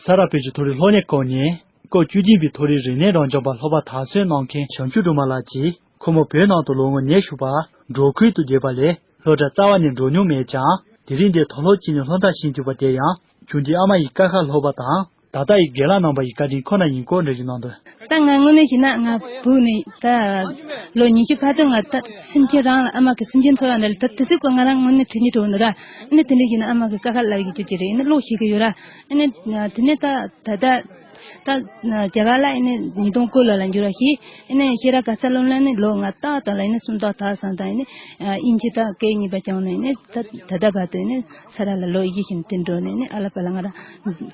ས་རཱ་བོད་ཀྱི་མཐོ་རིམ་སློབ་གཉེར་ཁང་ནས་སྐབས་བཅུ་བདུན་པའི་མཐོ་རིམ་རིག་གནས་རབ་འབྱམས་པ་སློབ་པ་དར་སྲོལ་གནང་མཁན་བྱང་ཆུབ་སྒྲོལ་མ་ལགས་ཀྱིས། ཁོ་མོ་བོད་ནང་དུ་ལོ་ངོ་ཉེར་ཞུ་བར་འབྲོག་ཁུལ་དུ་བསྡད་པ་ལས་སློབ་གྲྭ་རྩ་བ་ནས་འགྲོ་མྱོང་མེད་ཀྱང་། དེ་རིང་འདིར་མཐོ་སློབ་ཅིག་ནས་སློབ་མཐར་ཕྱིན་ཐུབ་པ་དེ་ཡང་ཆུང་དུས་ཨ་མ་ཡིས་ཀ་ཁ་སློབ་པ་དང་། ད་ལྟ་ཡི་རྒན་ལགས་རྣམ་པ་ཡི་བཀའ་དྲིན་ཁོ་ན་ཡིན་སྐོར་འགྲེལ་བརྗོད་གནང་དོན། ད་ང་དངོས་གནས་བྱས་ན་ང་བུ་ནི་ད་ལོ་ཉི་ཤུ་ཕར་ཚུར་ང་ད་སེམས་ཅན་རང་ལ་ཨ་མ་གི་སེམས་ཅན་འཚོ་བ་འདྲ་ལ་ད་དེ་སྲིད་ཀོ་ང་རང་དངོས་གནས་དྲིན་གྱིས་གྲོགས་འདུག་ར། ཨ་ནི་དེ་འདྲ་བྱས་ན་ཨ་མ་གི་ཀ་ཁ་ལབ་ཡི་རྒྱུ་ཅི་རེད། ཨ་ནི་ཀློག་ཤེས་ཀྱི་ཡོད་ར། ཨ་ནི་དེ་ནས་ད་ད་ད་ད་རྒྱ་གར་ལ་ཨ་ནི་ཉིས་སྟོང་དགུ་ལོ་ལ་འགྱུར་བ་ཞིག་ཨ་ནི་ཤེས་རབ་ག་ས་ལོན་ལ་ནི་ལོ་ང་ཏག་ཏག་ལ་ཨ་ནི་སུམ་རྟགས་དག་སང་ད་ཨ་ནི་དབྱིན་ཇི་དང་སྐད་གཉིས་པ་སྦྱངས་ནས་ཨ་ནི་ད་ད་ལྟ་བར་དུ་ཨ་ནི། ས་རཱ་ལ་ལོ་བཞི་བཞིན་དུ་འགྲོ་ནས་ནི་ཨ་ལ་པ་ལ་ང་རང་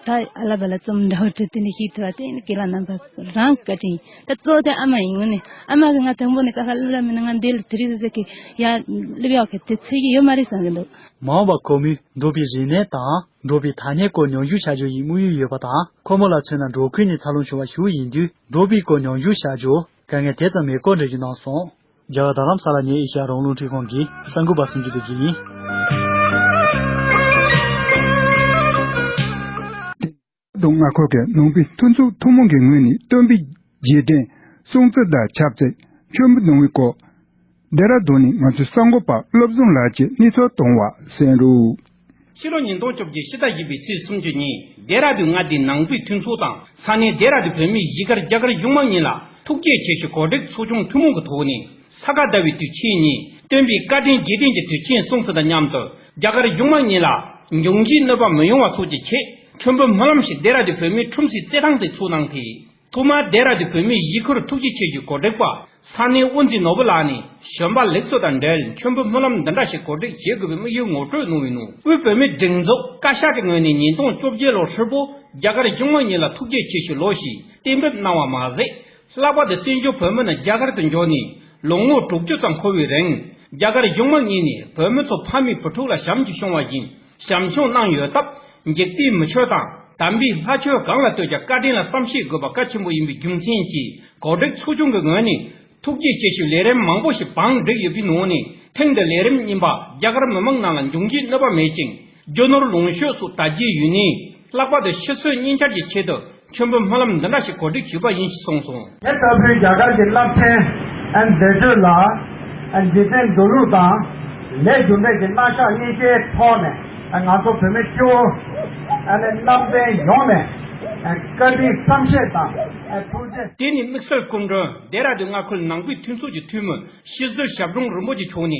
ད་ཨ་ལ་པ་ལ་རྩོམ་འདྲ་བོ་བྲིས་ཏེ་ནི་ཤེས་ཐུབ་པ་དེ་ནི་རྒན་ལགས་རྣམ་པ་རང་བཀའ་དྲིན་ད་གཙོ་བོ་དེ་ཨ་མ་ཡིན་ངོ་ནི་ཨ་མ་གི་ང་དང་པོ་ནི་ཀ་ཁ་སླེབས་ལ་མིན་ན་ང་འདི་ལ་དེ་རིང་ཟེར་ཟེར་གི་ཡ་སླེབས་ཡག་གི་དེ་ཚེ་གི་ཡོད་མ་རེད་བསམ་གི་འདུག་མ་འོངས་པར་ཁོ་མོས་འབྲོག་པའི་རིག་གནས་དང་འབྲོག་པའི་ཐ་སྙད་སྐོར་ཉམས་ཞིབ་བྱ་རྒྱུ་ཡི་དམིགས་ཡུལ་ཡོད་པ་དང་། ཁོ་མོ་ལ་མཚོན་ན་འབྲོག་ཁུལ་ནས་འཚར་ལོངས་བྱུང་བ་ཞིག་ཡིན་དུས་འབྲོག་པའི་སྐོར་ཉམས་ཞིབ་བྱ་རྒྱུ་དཀའ་ངལ་དེ་ཙམ་མེད་སྐོར་འགྲེལ་བརྗོད་གནང་སོང་། རྒྱ་གར་རྡ་རམ་ས་ལ་ནས་ཨེ་ཤ་ཡ་རང་དབང་རླུང་འཕྲིན་ཁང་གི་གསར་འགོད་པ་སུམ་ཅུ་དེ་བཞིན་ཡིན། དུ་མངའ་ཁོངས་ཀྱི་ནང་པའི་མཐུན་ཚོགས་ཐུན་མོང་གི་ངོས་ནས་སྟོན་པའི་རྗེས་དྲན་སྲུང་བརྩི་དང་ཆབ་སྲིད་མཆོད་འབུལ་གནང་བའི་སྐོར། ལྡེ་ར་ལྡུན་ནས་ང་ཚོའི་གསར་འགོད་པ་བློ་བཟང་ལགས་ཀྱིས་གནས་ཚུལ་བཏང་བ་གསན་རོགས། ཕྱི་ལོ་ཉིས་སྟོང་བཅོ་བརྒྱད་ཕྱི་ཟླ་བཞི་པའི་ཚེས་སུམ་ཅུ་ཉིན་ལྡེ་ར་ལྡུན་མངའ་སྡེའི་ནང་པའི་མཐུན་ཚོགས་དང་ས་གནས་ལྡེ་ར་ལྡུན་བོད་མིའི་གཞིས་སྒར་རྒྱ་གར་གཞུང་མང་གཉིས་ལ་ཐུགས་རྗེ་ཆེ་ཞུ་གོ་སྒྲིག་ཚོགས་ཆུང་ཐུན་མོང་གི་ཐོག་ནས་ས་ག་ཟླ་བའི་དུས་ཆེན་ཉིན་སྟོན་པའི་བཀའ་དྲིན་རྗེས་དྲན་གྱི་དུས་ཆེན་སྲུང་བརྩི་དང་མཉམ་དུ་རྒྱ་གར་གཞུང་མང་གཉིས་ལ་འབྱུང་བཞིའི་གནོད་པ་མི་ཡོང་བ་སོགས་ཀྱི་ཆེད་མཆོད་འབུལ་སྨོན་ལམ་ཞིག་ལྡེ་ར་ལྡུན་བོད་མིའི་ཁྲོམ་གཟིགས་རྩེད་ཐང་དུ་ཚུགས་གནང་སྟེ། ཐོག་མར་ལྡེ་ར་ལྡུན་བོད་མིའི་གཞིས་ཁུལ་ཐུགས་རྗེ་ཆེ་ཞུའི་གོ་སྒྲིག་པ་ས་གནས་དབུ་འཛིན་ནོར་བུ་ལགས་ནས་བྱོན་པ་ལེགས་སོ་དང་འབྲེལ་མཆོད་འབུལ་སྨོན་ལམ་འདི་འདྲ་ཞིག་གོ་སྒྲིག་བྱེད་དགོས་པའི་དམིགས་ཡུལ་ངོ་སྤྲོད་གནང་བའི་ནང་དབུས་བོད་མིའི་སྒྲིག་འཛུགས་བཀའ་ཤག་གི་ངོས་ནས་ཉིས་སྟོང་བཅོ་བརྒྱད་ལོ་ཧྲིལ་པོ་རྒྱ་གར་གཞུང་མང་གཉིས་ལ་ཐུགས་རྗེ་ཆེ་ཞུའི་ལོ་ཞེས་གཏན་འབེབས་གནང་བ་མ་ཟད། ལྷག་པར་དུ་བཙན་བྱོལ་བོད་མི་རྣམས་རྒྱ་གར་དུ་འབྱོར་ནས་ལོ་ངོ་དྲུག་ཅུ་ཙམ་འཁོར་བའི་རིང་རྒྱ་གར་གཞུང་མང་གཉིས་ནས་བོད་མི་ཚོ་ཕ་མའི་བུ་ཕྲུག་ལ་བྱམས་ཀྱིས་བྱུང་བ་བཞིན། བྱམས་སྐྱོང་གནང་ཡོད་སྟབས། འཇིག་རྟེན་མི་ཆོས་དང་དམ་པའི་ལྷ་ཆོས་གང་ལ་ལྟོས་ཀྱང་བཀའ་དྲིན་ལ་བསམ་ཤེས་དགོས་པ་གལ་ཆེན་པོ་ཡིན་པའི་རྒྱུ་མཚན་གྱིས་གོ་སྒྲིག་ཚོགས་ཆུང་གི་ངོས་ནས་ཐུགས་རྗེ་ཆེ་ཞུའི་ལས་རིམ་མང་པོ་ཞིག་བང་བསྒྲིགས་ཡོད་པའི་ནང་ནས་ཐེངས་འདིའི་ལས་རིམ་གཉིས་པ་རྒྱ་གར་མི་མང་རྣམས་ལ་འབྱུང་བཞིའི་གནོད་པ་མེད་ཅིང་ རྒྱུ་ནོར་ལོངས་སྤྱོད་སོགས་དར་རྒྱས་ཡུན་གནས། ལྷག་པར་དུ་ཕྱི་སྲོལ་གཉིས་ཆར་གྱི་ཆེད་དུ་མཆོད་འབུལ་སྨོན་ལམ་འདི་འདྲ་ཞིག་གོ་སྒྲིག་ཞུས་པ་ཡིན་ཞེས་གསུངས་སོང་། དེ་ལྟ་བུའི་རྒྱ་གར་གྱི་རླབས་ཆེན་ཨ་མཛད་སྤྱོད་ལ་ཨ་འཇིག་རྟེན་འགྲོ་ལུགས་དང་ལས་རྒྱུ་འབྲས་ཀྱི་རྣམ་གཞག་གཉིས་ཀའི་ཐོག་ནས་ཨ་ང་ཚོ་བོད་མི་སྤྱི་བོ་ཨ་ནི་རྣམ་གྲངས་ཡོངས་ནས་ཨ་བཀའ་དྲིན་བསམ་ཤེས་དང་ཨ་ཐུགས་རྗེ། དེ་ནས་དམིགས་བསལ་སྐུ་མགྲོན་ལྡེ་ར་ལྡུན་མངའ་ཁུལ་ནང་པའི་མཐུན་ཚོགས་ཀྱི་འཐུས་མི་ཤེས་རྩེ་ཞབས་དྲུང་རིན་པོ་ཆེ་མཆོག་ནས།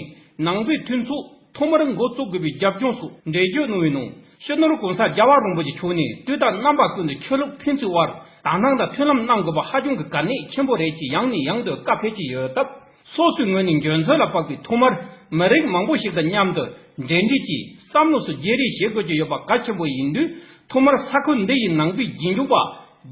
ནང་པའི་མཐུན་ཚོགས་ཐོག་མར་འགོ་བཙུགས་དགོས་པའི་རྒྱབ་ལྗོངས་སོགས་འགྲེལ་བརྗོད་གནང་བའི་ནང་། སྤྱི་ནོར་གོང་ས་རྒྱལ་བ་རིན་པོ་ཆེ་མཆོག་ནས་དུས་དང་རྣམ་པ་ཀུན་ཏུ་ཆོས་ལུགས་ཕན་ཚུན་དབར་དོ་སྣང་དང་མཐུན་ལམ་གནང་དགོས་པ་ཧ་ཅང་གི་གལ་གནད་ཆེན་པོ་རེད་ཅེས་ཡང་ནས་ཡང་དུ་བཀའ་ཕེབས་ཀྱི་ཡོད་སྟབས། སོ་སོའི་ངོས་ནས་འཇོན་ཚོད་ལ་དཔག་པའི་ཐོག་མར་མི་རིགས་མང་པོ་ཞིག་དང་མཉམ་དུ་འབྲེལ་འདྲིས་ཀྱིས་བསམ་བློ་སོགས་བརྗེ་རེས་བྱེད་དགོས་ཀྱི་ཡོད་པ་གལ་ཆེན་པོ་ཡིན་དུས། ཐོག་མར་ས་ཁུལ་འདི་ཡི་ནང་པའི་རྗེས་འཇུག་པ་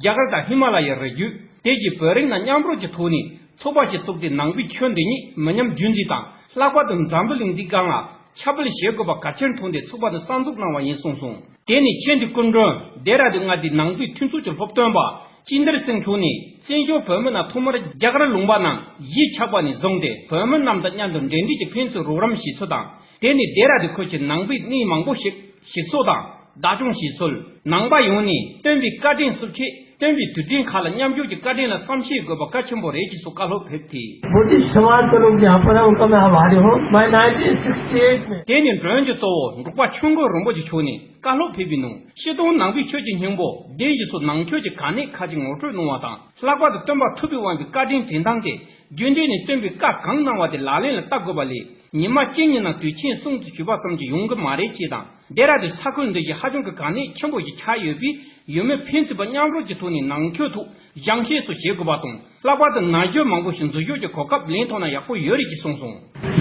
རྒྱ་གར་དང་ཧི་མ་ལ་ཡའི་རི་རྒྱུད་དེ་བཞིན་བོད་རིགས་རྣམས་མཉམ་རོགས་ཀྱི་ཐོག་ནས་ཚོགས་པ་ཞིག་བཙུགས་ཏེ་ནང་པའི་ཆོས་འདི་ཉིད་མི་ཉམས་རྒྱུན་འཛིན་དང་། ལྷག་པར་དུ་འཛམ་བུ་གླིང་འདིའི་སྒང་ལ་ཁྱབ་སྤེལ་བྱེད་དགོས་པ་གལ་ཆེར་མཐོང་སྟེ་ཚོགས་པ་འདི་གསར་འཛུགས་གནང་བ་ཡིན་གསུངས་སོང་། དེ་ནས་ཆེད་དུ་སྐུ་མགྲོན་ལྡེ་ར་ལྡུན་མངའ་སྡེའི་ནང་པའི་མཐུན་ཚོགས་ཀྱི་སློབ་སྟོན་པ་ཅིན་དར་སིང་མཆོག་ནས། བཙན་བྱོལ་བོད་མི་རྣམས་ཐོག་མར་རྒྱ་གར་ལུང་པ་རྣམས་གཞིས་ཆགས་པ་ནས་བཟུང་སྟེ་བོད་མི་རྣམས་དང་མཉམ་དུ་འབྲེལ་འདྲིས་ཀྱི་ཕན་ཚུན་རོགས་རམ་བྱེད་ཚུལ་དང་། དེ་ནས་ལྡེ་ར་ལྡུན་ཁུལ་གྱི་ནང་པའི་གནས་མང་པོ་ཞིག་ཞིག་གསོ་དང་བདག་སྐྱོང་བྱེད་ཚུལ། ནང་པ་ཡོངས་ནས་སྟོན་པའི་བཀའ་དྲིན་གསོ་ཆེད་སྟོན་པའི་དུས་དྲན་ཁག་ལ་མཉམ་ཞུགས་ཀྱིས་བཀའ་དྲིན་ལ་བསམ་ཤེས་དགོས་པ་གལ་ཆེན་པོ་རེད་ཅེས་སོགས་བཀའ་སློབ་ཕེབས་ཏེ། बुद्धिस्ट समाज के लोग यहाँ पर है, उनका मैं आभारी हूँ। मैं नाइनटीन सिक्सटी एट में དེ་ནས་མགྲོན་གྱི་གཙོ་བོ་འབྲུག་པ་ཆོས་མགོན་རིན་པོ་ཆེ་མཆོག་ནས་བཀའ་སློབ་ཕེབས་པའི་ནང་། སྤྱིར་བཏང་ནང་པའི་ཆོས་ཀྱི་སྙིང་པོ་བདེན་བཞི་སོགས་ནང་ཆོས་ཀྱི་གལ་གནད་ཁག་ཅིག་ངོ་སྤྲོད་གནང་བ་དང་། ལྷག་པར་དུ་སྟོན་པ་ཐུབ་པའི་དབང་པོའི་བཀའ་དྲིན་དྲན་སྟངས་དེ། རྒྱུད་འགྲེལ་ནས་སྟོན་པའི་བཀའ་གང་གནང་བ་དེ་ལག་ལེན་ལ་བསྟར་དགོས་པ་ལས། ཉི་མ་གཅིག་གཉིས་ནང་དུས་ཆེན་གསུམ་དུ་ཞུས་པ་ཙམ་གྱིས་ཡོང་གི་མ་རེད་ཅེས་དང་། ལྡེ་ར་ལྡུན་ས་ཁུལ་འདི་བཞིན་ཧ་ཅང་གི་གལ་གནད་ཆེན་པོ་ཞིག་ཆགས་ཡོད་པས། ཡུལ་མི་ཕན་ཚུན་བར་མཉམ་རོགས་ཀྱི་ཐོག་ནས་ནང་ཆོས་ཐོག་སྦྱང་བཤད་སོགས་བྱེད་དགོས་པ་དང་། ལྷག་པར་དུ་ནང་ཆོས་མང་པོ་ཞིག་འཛུལ་ཞུགས་ཀྱི་གོ་སྐབས་ལེན་ཐུབ་ན་ཡག་པོ་ཡོད་རེད་ཅེས་གསུངས་སོང་།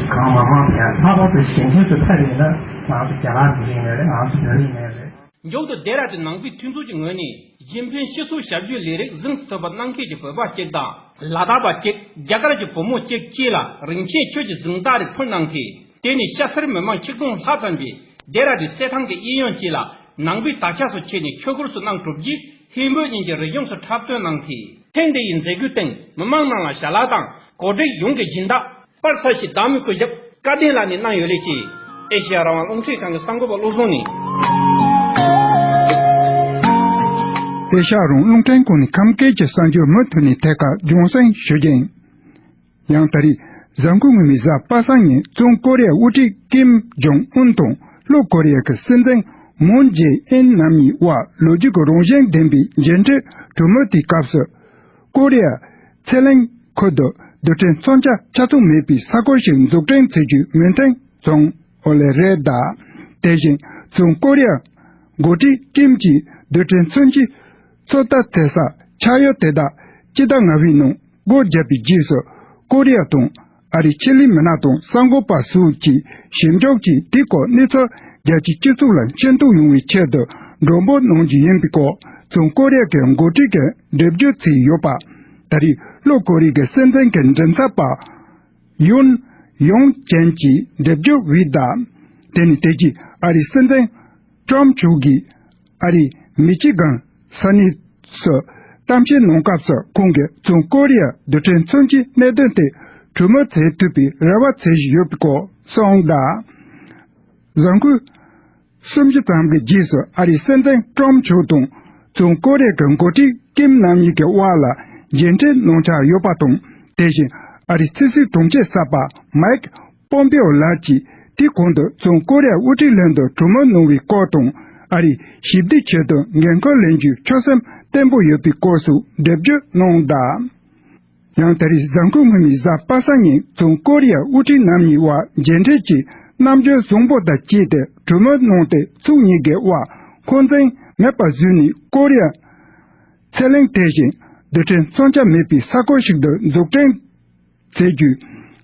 གང་མང་མང་ཕན། ལྷག་པར་དུ་ཞིང་ཆེན་དུ་ཕེབས་ཡོད་ན་ང་ཚོ་རྒྱ་གར་གྱི་རིག་གནས་རེད། ང་ཚོ་བོད་རིག་གནས་རེད། མཇུག་ཏུ་ལྡེ་ར་ལྡུན་ནང་པའི་མཐུན་ཚོགས་ཀྱི་ངོས་ནས་གཞན་ཕན་སྤྱི་ཚོགས་ཞབས་ཞུའི་ལས་རིགས་གཟེངས་སུ་ཐོན་པ་གནང་མཁན་གྱི་བོད་པ་གཅིག་དང་། ལ་དྭགས་པ་གཅིག་རྒྱ་གར་གྱི་བུ་མོ་གཅིག་བཅས་ལ་རིན་ཆེན་ཆོས་ཀྱི་གཟེངས་རྟགས་རེ་ཕུལ་གནང་སྟེ། དེ་ནས་ཤ་སེར་མི་མང་ཆིག་སྟོང་ལྷག་ཙམ་གྱིས་ལྡེ་ར་ལྡུན་རྩེད་ཐང་གི་གཡས་གཡོན་བཅས་ལ་ནང་པའི་དར་ཆ་སོགས་ཕྱེ་ནས་ཆོས་སྒོར་སོགས་གནང་གྲུབ་རྗེས། ཧིན་བོད་གཉིས་ཀྱི་རི་ལྗོངས་སུ་འཁྲབ་སྟོན་གནང་སྟེ། ཐེངས་འདི་ཡི་མཛད་སྒོའི་སྟེང་མི་མང་རྣམས་ལ་ཞལ་ལག་དང་གོ་སྒྲིག་ཡོངས་ཀྱི་སྦྱིན་བདག་པར་ས་ཞིག་བདག་མོའི་སྐུ་ཞབས་སྐལ་ལྡན་ལགས་ནས་གནང་ཡོད་ལེ་ཅེས་ཨེ་ཤེ་ཡ་རང་དབང་རླུང་འཕྲིན་ཁང་གི་གསར་འགོད་པ་བློ་བཟང་ནས། ཨེ་ཤེ་ཡ་རང་དབང་རླུང་འཕྲིན་ཁང་ནས་ཁམས་སྐད་ཀྱི་གསར་འགྱུར་མུ་མཐུད་ནས་ཐད་ཀར་རྒྱང་སྲིང་ཞུ་རྒྱུ་ཡིན། ཡང་ད་རེས་གཟའ་འཁོར་སྔོན་མའི་གཟའ་པ་སངས་ཉིན་བཙོན་ཀོ་རི་ཡའི་དབུ་ཁྲིད་ཀིམ་ཇོང་ཨུན་དང་ལྷོ་ཀོ་རི་ཡ་གི་སྲིད་འཛིན་མུན་ཇེ་ཨིན་རྣམ་གཉིས་དབར་ལོ་རྒྱུས་ཀྱི་རང་བཞིན་ལྡན་པའི་མཇལ་འཕྲད་གྲོས་མོལ་དེའི་སྐབས་སུ། ཀོ་རི་ཡ་ཚེ་གླིང་ཁུལ་དུ་རྡུལ་ཕྲན་མཚོན་ཆ་ཆ་ཚང་མེད་པའི་ས་ཁུལ་ཞིག་འཛུགས་སྐྲུན་བྱེད་རྒྱུའི་མོས་མཐུན་བྱུང་ཡོད་ལེ་རེད་གདའ། དེ་བཞིན་བཙོན་ཀོ་རི་ཡ་འགོ་ཁྲིད་ཀིམ་གྱིས་རྡུལ་ཕྲན་མཚོན་ཆའི་ཚོད་ལྟ་བྱེད་ས་ཆགས་ཡུལ་དེ་དག་སྤྱི་ཟླ་ལྔ་པའི་ནང་སྒོ་བརྒྱབ་པའི་རྗེས་སུ། ཀོ་རི་ཡ་དང་ཨ་རིའི་ཆེད་ལས་མི་སྣ་དང་གསར་འགོད་པ་སོགས་ཀྱིས་ཞིབ་འཇུག་གིས་དེའི་སྐོར་གནས་ཚུལ་རྒྱལ་སྤྱིའི་སྤྱི་ཚོགས་ལ་མཁྱེན་རྟོགས་ཡོང་བའི་ཆེད་དུ་མགྲོན་འབོད་གནང་རྒྱུ་ཡིན་པའི་སྐོར། བཙོན་ཀོ་རི་ཡ་གི་འགོ་ཁྲིད་ཀྱིས་འགྲེལ་བརྗོད་བྱས་ཡོད་པ། ད་རེས་ལྷོ་ཀོ་རི་ཡ་གི་སྲིད་འཛིན་གྱི་མགྲིན་ཚབ་པ་ཡུན་ཡོང་ཅན་གྱིས་འགྲེལ་བརྗོད་འབུལ་གདའ། དེ་ནི་དེ་རྗེས་ཨ་རིའི་སྲིད་འཛིན་ཀྲམ་མཆོག་གིས་ཨ་རིའི་མི་ཅི་གན་ས་གནས་སུ་གཏམ་བཤད་གནང་སྐབས་སུ། ཁོང་གིས་བཙོན་ཀོ་རི་ཡ་རྡུལ་ཕྲན་མཚོན་ཆའི་གནད་དོན་དེ་གྲོས་མོལ་བྱེད་ཐུབ་པའི་རེ་བ་བྱེད་བཞིན་ཡོད་པའི་སྐོར་གསུངས་གདའ། གཟའ་འཁོར་སུམ་ཅུ་ཙམ་གྱི་རྗེས་སུ་ཨ་རིའི་སྲིད་འཛིན་ཀྲམ་མཆོག་དང་བཙོན་ཀོ་རི་ཡ་གི་འགོ་ཁྲིད་ཀིམ་རྣམ་གཉིས་ཀྱི་དབར་ལ་མཇལ་འཕྲད་གནང་འཆར་ཡོད་པ་དང་། དེ་བཞིན་ཨ་རིའི་ཕྱི་སྲིད་དྲུང་ཆེ་གསར་པ་མའེ་ཀི་པོམ་པེའོ་ལགས་ཀྱིས་དེའི་གོང་དུ་བཙོན་ཀོ་རི་ཡ་དབུ་ཁྲིད་ལྷན་དུ་གྲོས་མོལ་གནང་བའི་སྐོར་དང་། ཨ་རིའི་ཞི་བདེའི་ཆེད་དུ་འགན་ཁུར་ལེན་རྒྱུའི་ཆོད་སེམས་བརྟན་པོ་ཡོད་པའི་སྐོར་སོགས་འགྲེལ་བརྗོད་གནང་གདའ། ཡང་ད་རེས་གཟའ་འཁོར་སྔོན་མའི་གཟའ་པ་སངས་ཉིན་བཙོན་ཀོ་རི་ཡ་དབུ་ཁྲིད་རྣམ་གཉིས་དབར་མཇལ་འཕྲད་ཀྱི་རྣམ་འགྱུར་བཟང་པོ་དང་བཅས་ཏེ་གྲོས་མོལ་གནང་སྟེ། ཕྱོགས་གཉིས་ཀའི་དབར་འཁོན་འཛིན་མེད་པ་བཟོས་ནས་ཀོ་རི་ཡ་ཚེ་གླིང་དེ་བཞིན་རྡུལ་ཕྲན་མཚོན་ཆ་མེད་པའི་ས་ཁུལ་ཞིག་ཏུ་འཛུགས་སྐྲུན་བྱེད་རྒྱུའི་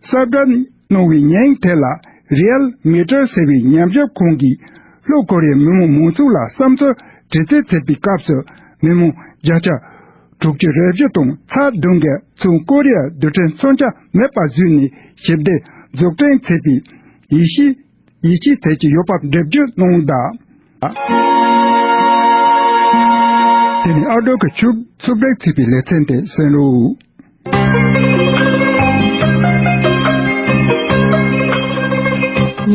གསལ་བསྒྲགས་གནང་བའི་ཉིན་དེ་ལ། རི་ཡལ་མི་ཊར་ཟེར་བའི་ཉམས་ཞིབ་ཁང་གིས་ལྷོ་ཀོ་རི་ཡའི་མི་མང་མང་ཚོགས་ལ་བསམ་ཚུལ་དྲི་རྩད་བྱེད་པའི་སྐབས་སུ། མི་མང་བརྒྱ་ཆ་དྲུག་ཅུ་རེ་བཞི་དང་ཚེག་བདུན་གྱིས་བཙོན་ཀོ་རི་ཡ་རྡུལ་ཕྲན་མཚོན་ཆ་མེད་པ་བཟོས་ནས་ཞི་བདེ་འཛུགས་སྐྲུན་བྱེད་པའི་ཡིད་ཆེས་ཡིད་ཆེས་བྱེད་ཀྱི་ཡོད་པ་འགྲེལ་བརྗོད་གནང་གདའ། དེ་ནི་ཨ་རྡོ་གི་ཆུ་འཚུབ་རེག་བྱེད་པའི་ལེ་ཚན་དེ་གསན་རོགས།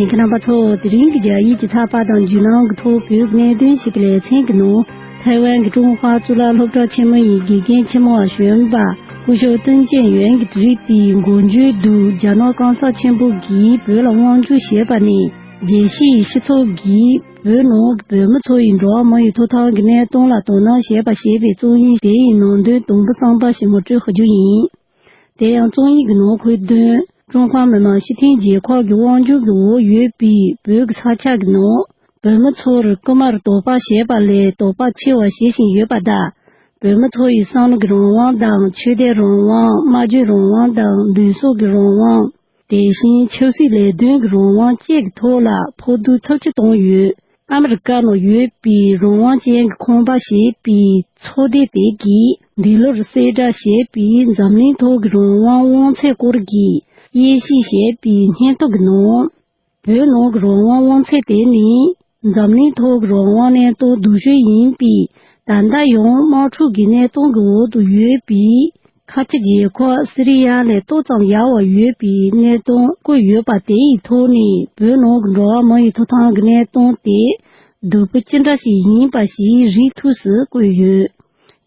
ཁྱེད་རྣམ་པ་ཚོ། དེ་རིང་གི་རྒྱ་ཡིག་གི་ཚགས་པར་དང་བརྒྱུད་ལམ་གྱི་ཐོག་བོད་ཀྱི་གནད་དོན་ཞིག་གི་ལེ་ཚན་གྱི་ནང་། ཐའེ་ཝན་གྱི་ཀྲུང་ཧྭ་གཙུག་ལག་སློབ་གྲྭ་ཆེན་མོ་ཡི་དགེ་རྒན་ཆེན་མོ་བ་གཞོན་པ་སྐུ་ཞབས་ཏུན་ཅིན་ཡོན་གྱིས་བྲིས་པའི་འགོ་བརྗོད་དུ། རྒྱ་ནག་གང་ཟག་ཆེན་པོ་གིས་བོད་ལ་དབང་བསྒྱུར་བྱས་པ་ནས། རྒྱལ་སྤྱིའི་སྤྱི་ཚོགས་ཀྱིས་བོད་ནང་གི་བོད་མི་ཚོ་ཡི་འགྲོ་བ་མི་ཡི་ཐོབ་ཐང་གི་གནས་སྟངས་ལ་དོ་སྣང་བྱེད་པ་ཞེས་པའི་རྩོམ་ཡིག་དེ་ཡི་ནང་དོན་དང་པོ་གསར་པ་ཞིག་ངོ་སྤྲོད་ཞུ་རྒྱུ་ཡིན། དེ་ཡང་རྩོམ་ཡིག་གི་ནང་འཁོད་དོན། ཀྲུང་ཧྭ་མི་དམངས་སྤྱི་མཐུན་རྒྱལ་ཁབ་ཀྱི་དབང་སྒྱུར་གྱི་འོག་ཡོད་པའི་བོད་ཀྱི་ས་ཆ་གི་ནང་། བོད་མི་ཚོར་རྐུ་མར་དོགས་པ་བྱས་པ་ལས་དོགས་པ་ཆེ་བ་བྱེད་བཞིན་ཡོད་པ་དང་། བོད་མི་ཚོ་ཡི་བསམ་བློ་གི་རང་དབང་དང་། ཆོས་དད་རང་དབང་། སྨྲ་བརྗོད་རང་དབང་དང་། འདུན་སོགས་ཀྱི་རང་དབང་། དེ་བཞིན་ཆབ་སྲིད་ལས་དོན་གྱི་རང་དབང་བཅས་ཀྱི་ཐོག་ལ་ཕོག་ཐུག་ཚབས་ཆེ་བཏང་ཡོད། ཨ་མི་རི་ཀ་ནང་ཡོད་པའི་རང་དབང་ཅན་གྱི་ཁང་པ་ཞེས་པའི་ཚོགས་སྡེ་དེ་གིས་འདི་ལོར་གསལ་བསྒྲགས་བྱས་པའི་འཛམ་གླིང་ཐོག་གི་རང་དབང་དབང་ཚད་སྐོར་གྱི་དབྱེ་ཞིབ་ཞེས་པའི་སྙན་ཐོ་གི་ནང་། བོད་ནང་གི་རང་དབང་དབང་ཚད་དེ་ནི་འཛམ་གླིང་ཐོག་གི་རང་དབང་གནས་སྟངས་སྡུག་ཤོས་ཡིན་པས། ད་ལྟ་ཡང་དམག་འཁྲུག་གི་གནས་སྟངས་ཀྱི་འོག་ཏུ་ཡོད་པའི་ཁ་ཆེ་རྒྱལ་ཁབ་སི་རི་ཡ་ལས་ཏོག་ཙམ་ཡག་པ་ཡོད་པའི་གནས་སྟངས་བཀོད་ཡོད་པ་དེ་ཡི་ཐོག་ནས། བོད་ནང་གི་འགྲོ་བ་མི་ཡི་ཐོབ་ཐང་གི་གནས་སྟངས་དེ་སྡུག་པོ་ཅི་འདྲ་ཞིག་ཡིན་པ་ཞིག་རིག་ཐུབ་སུ་བཀོད་ཡོད།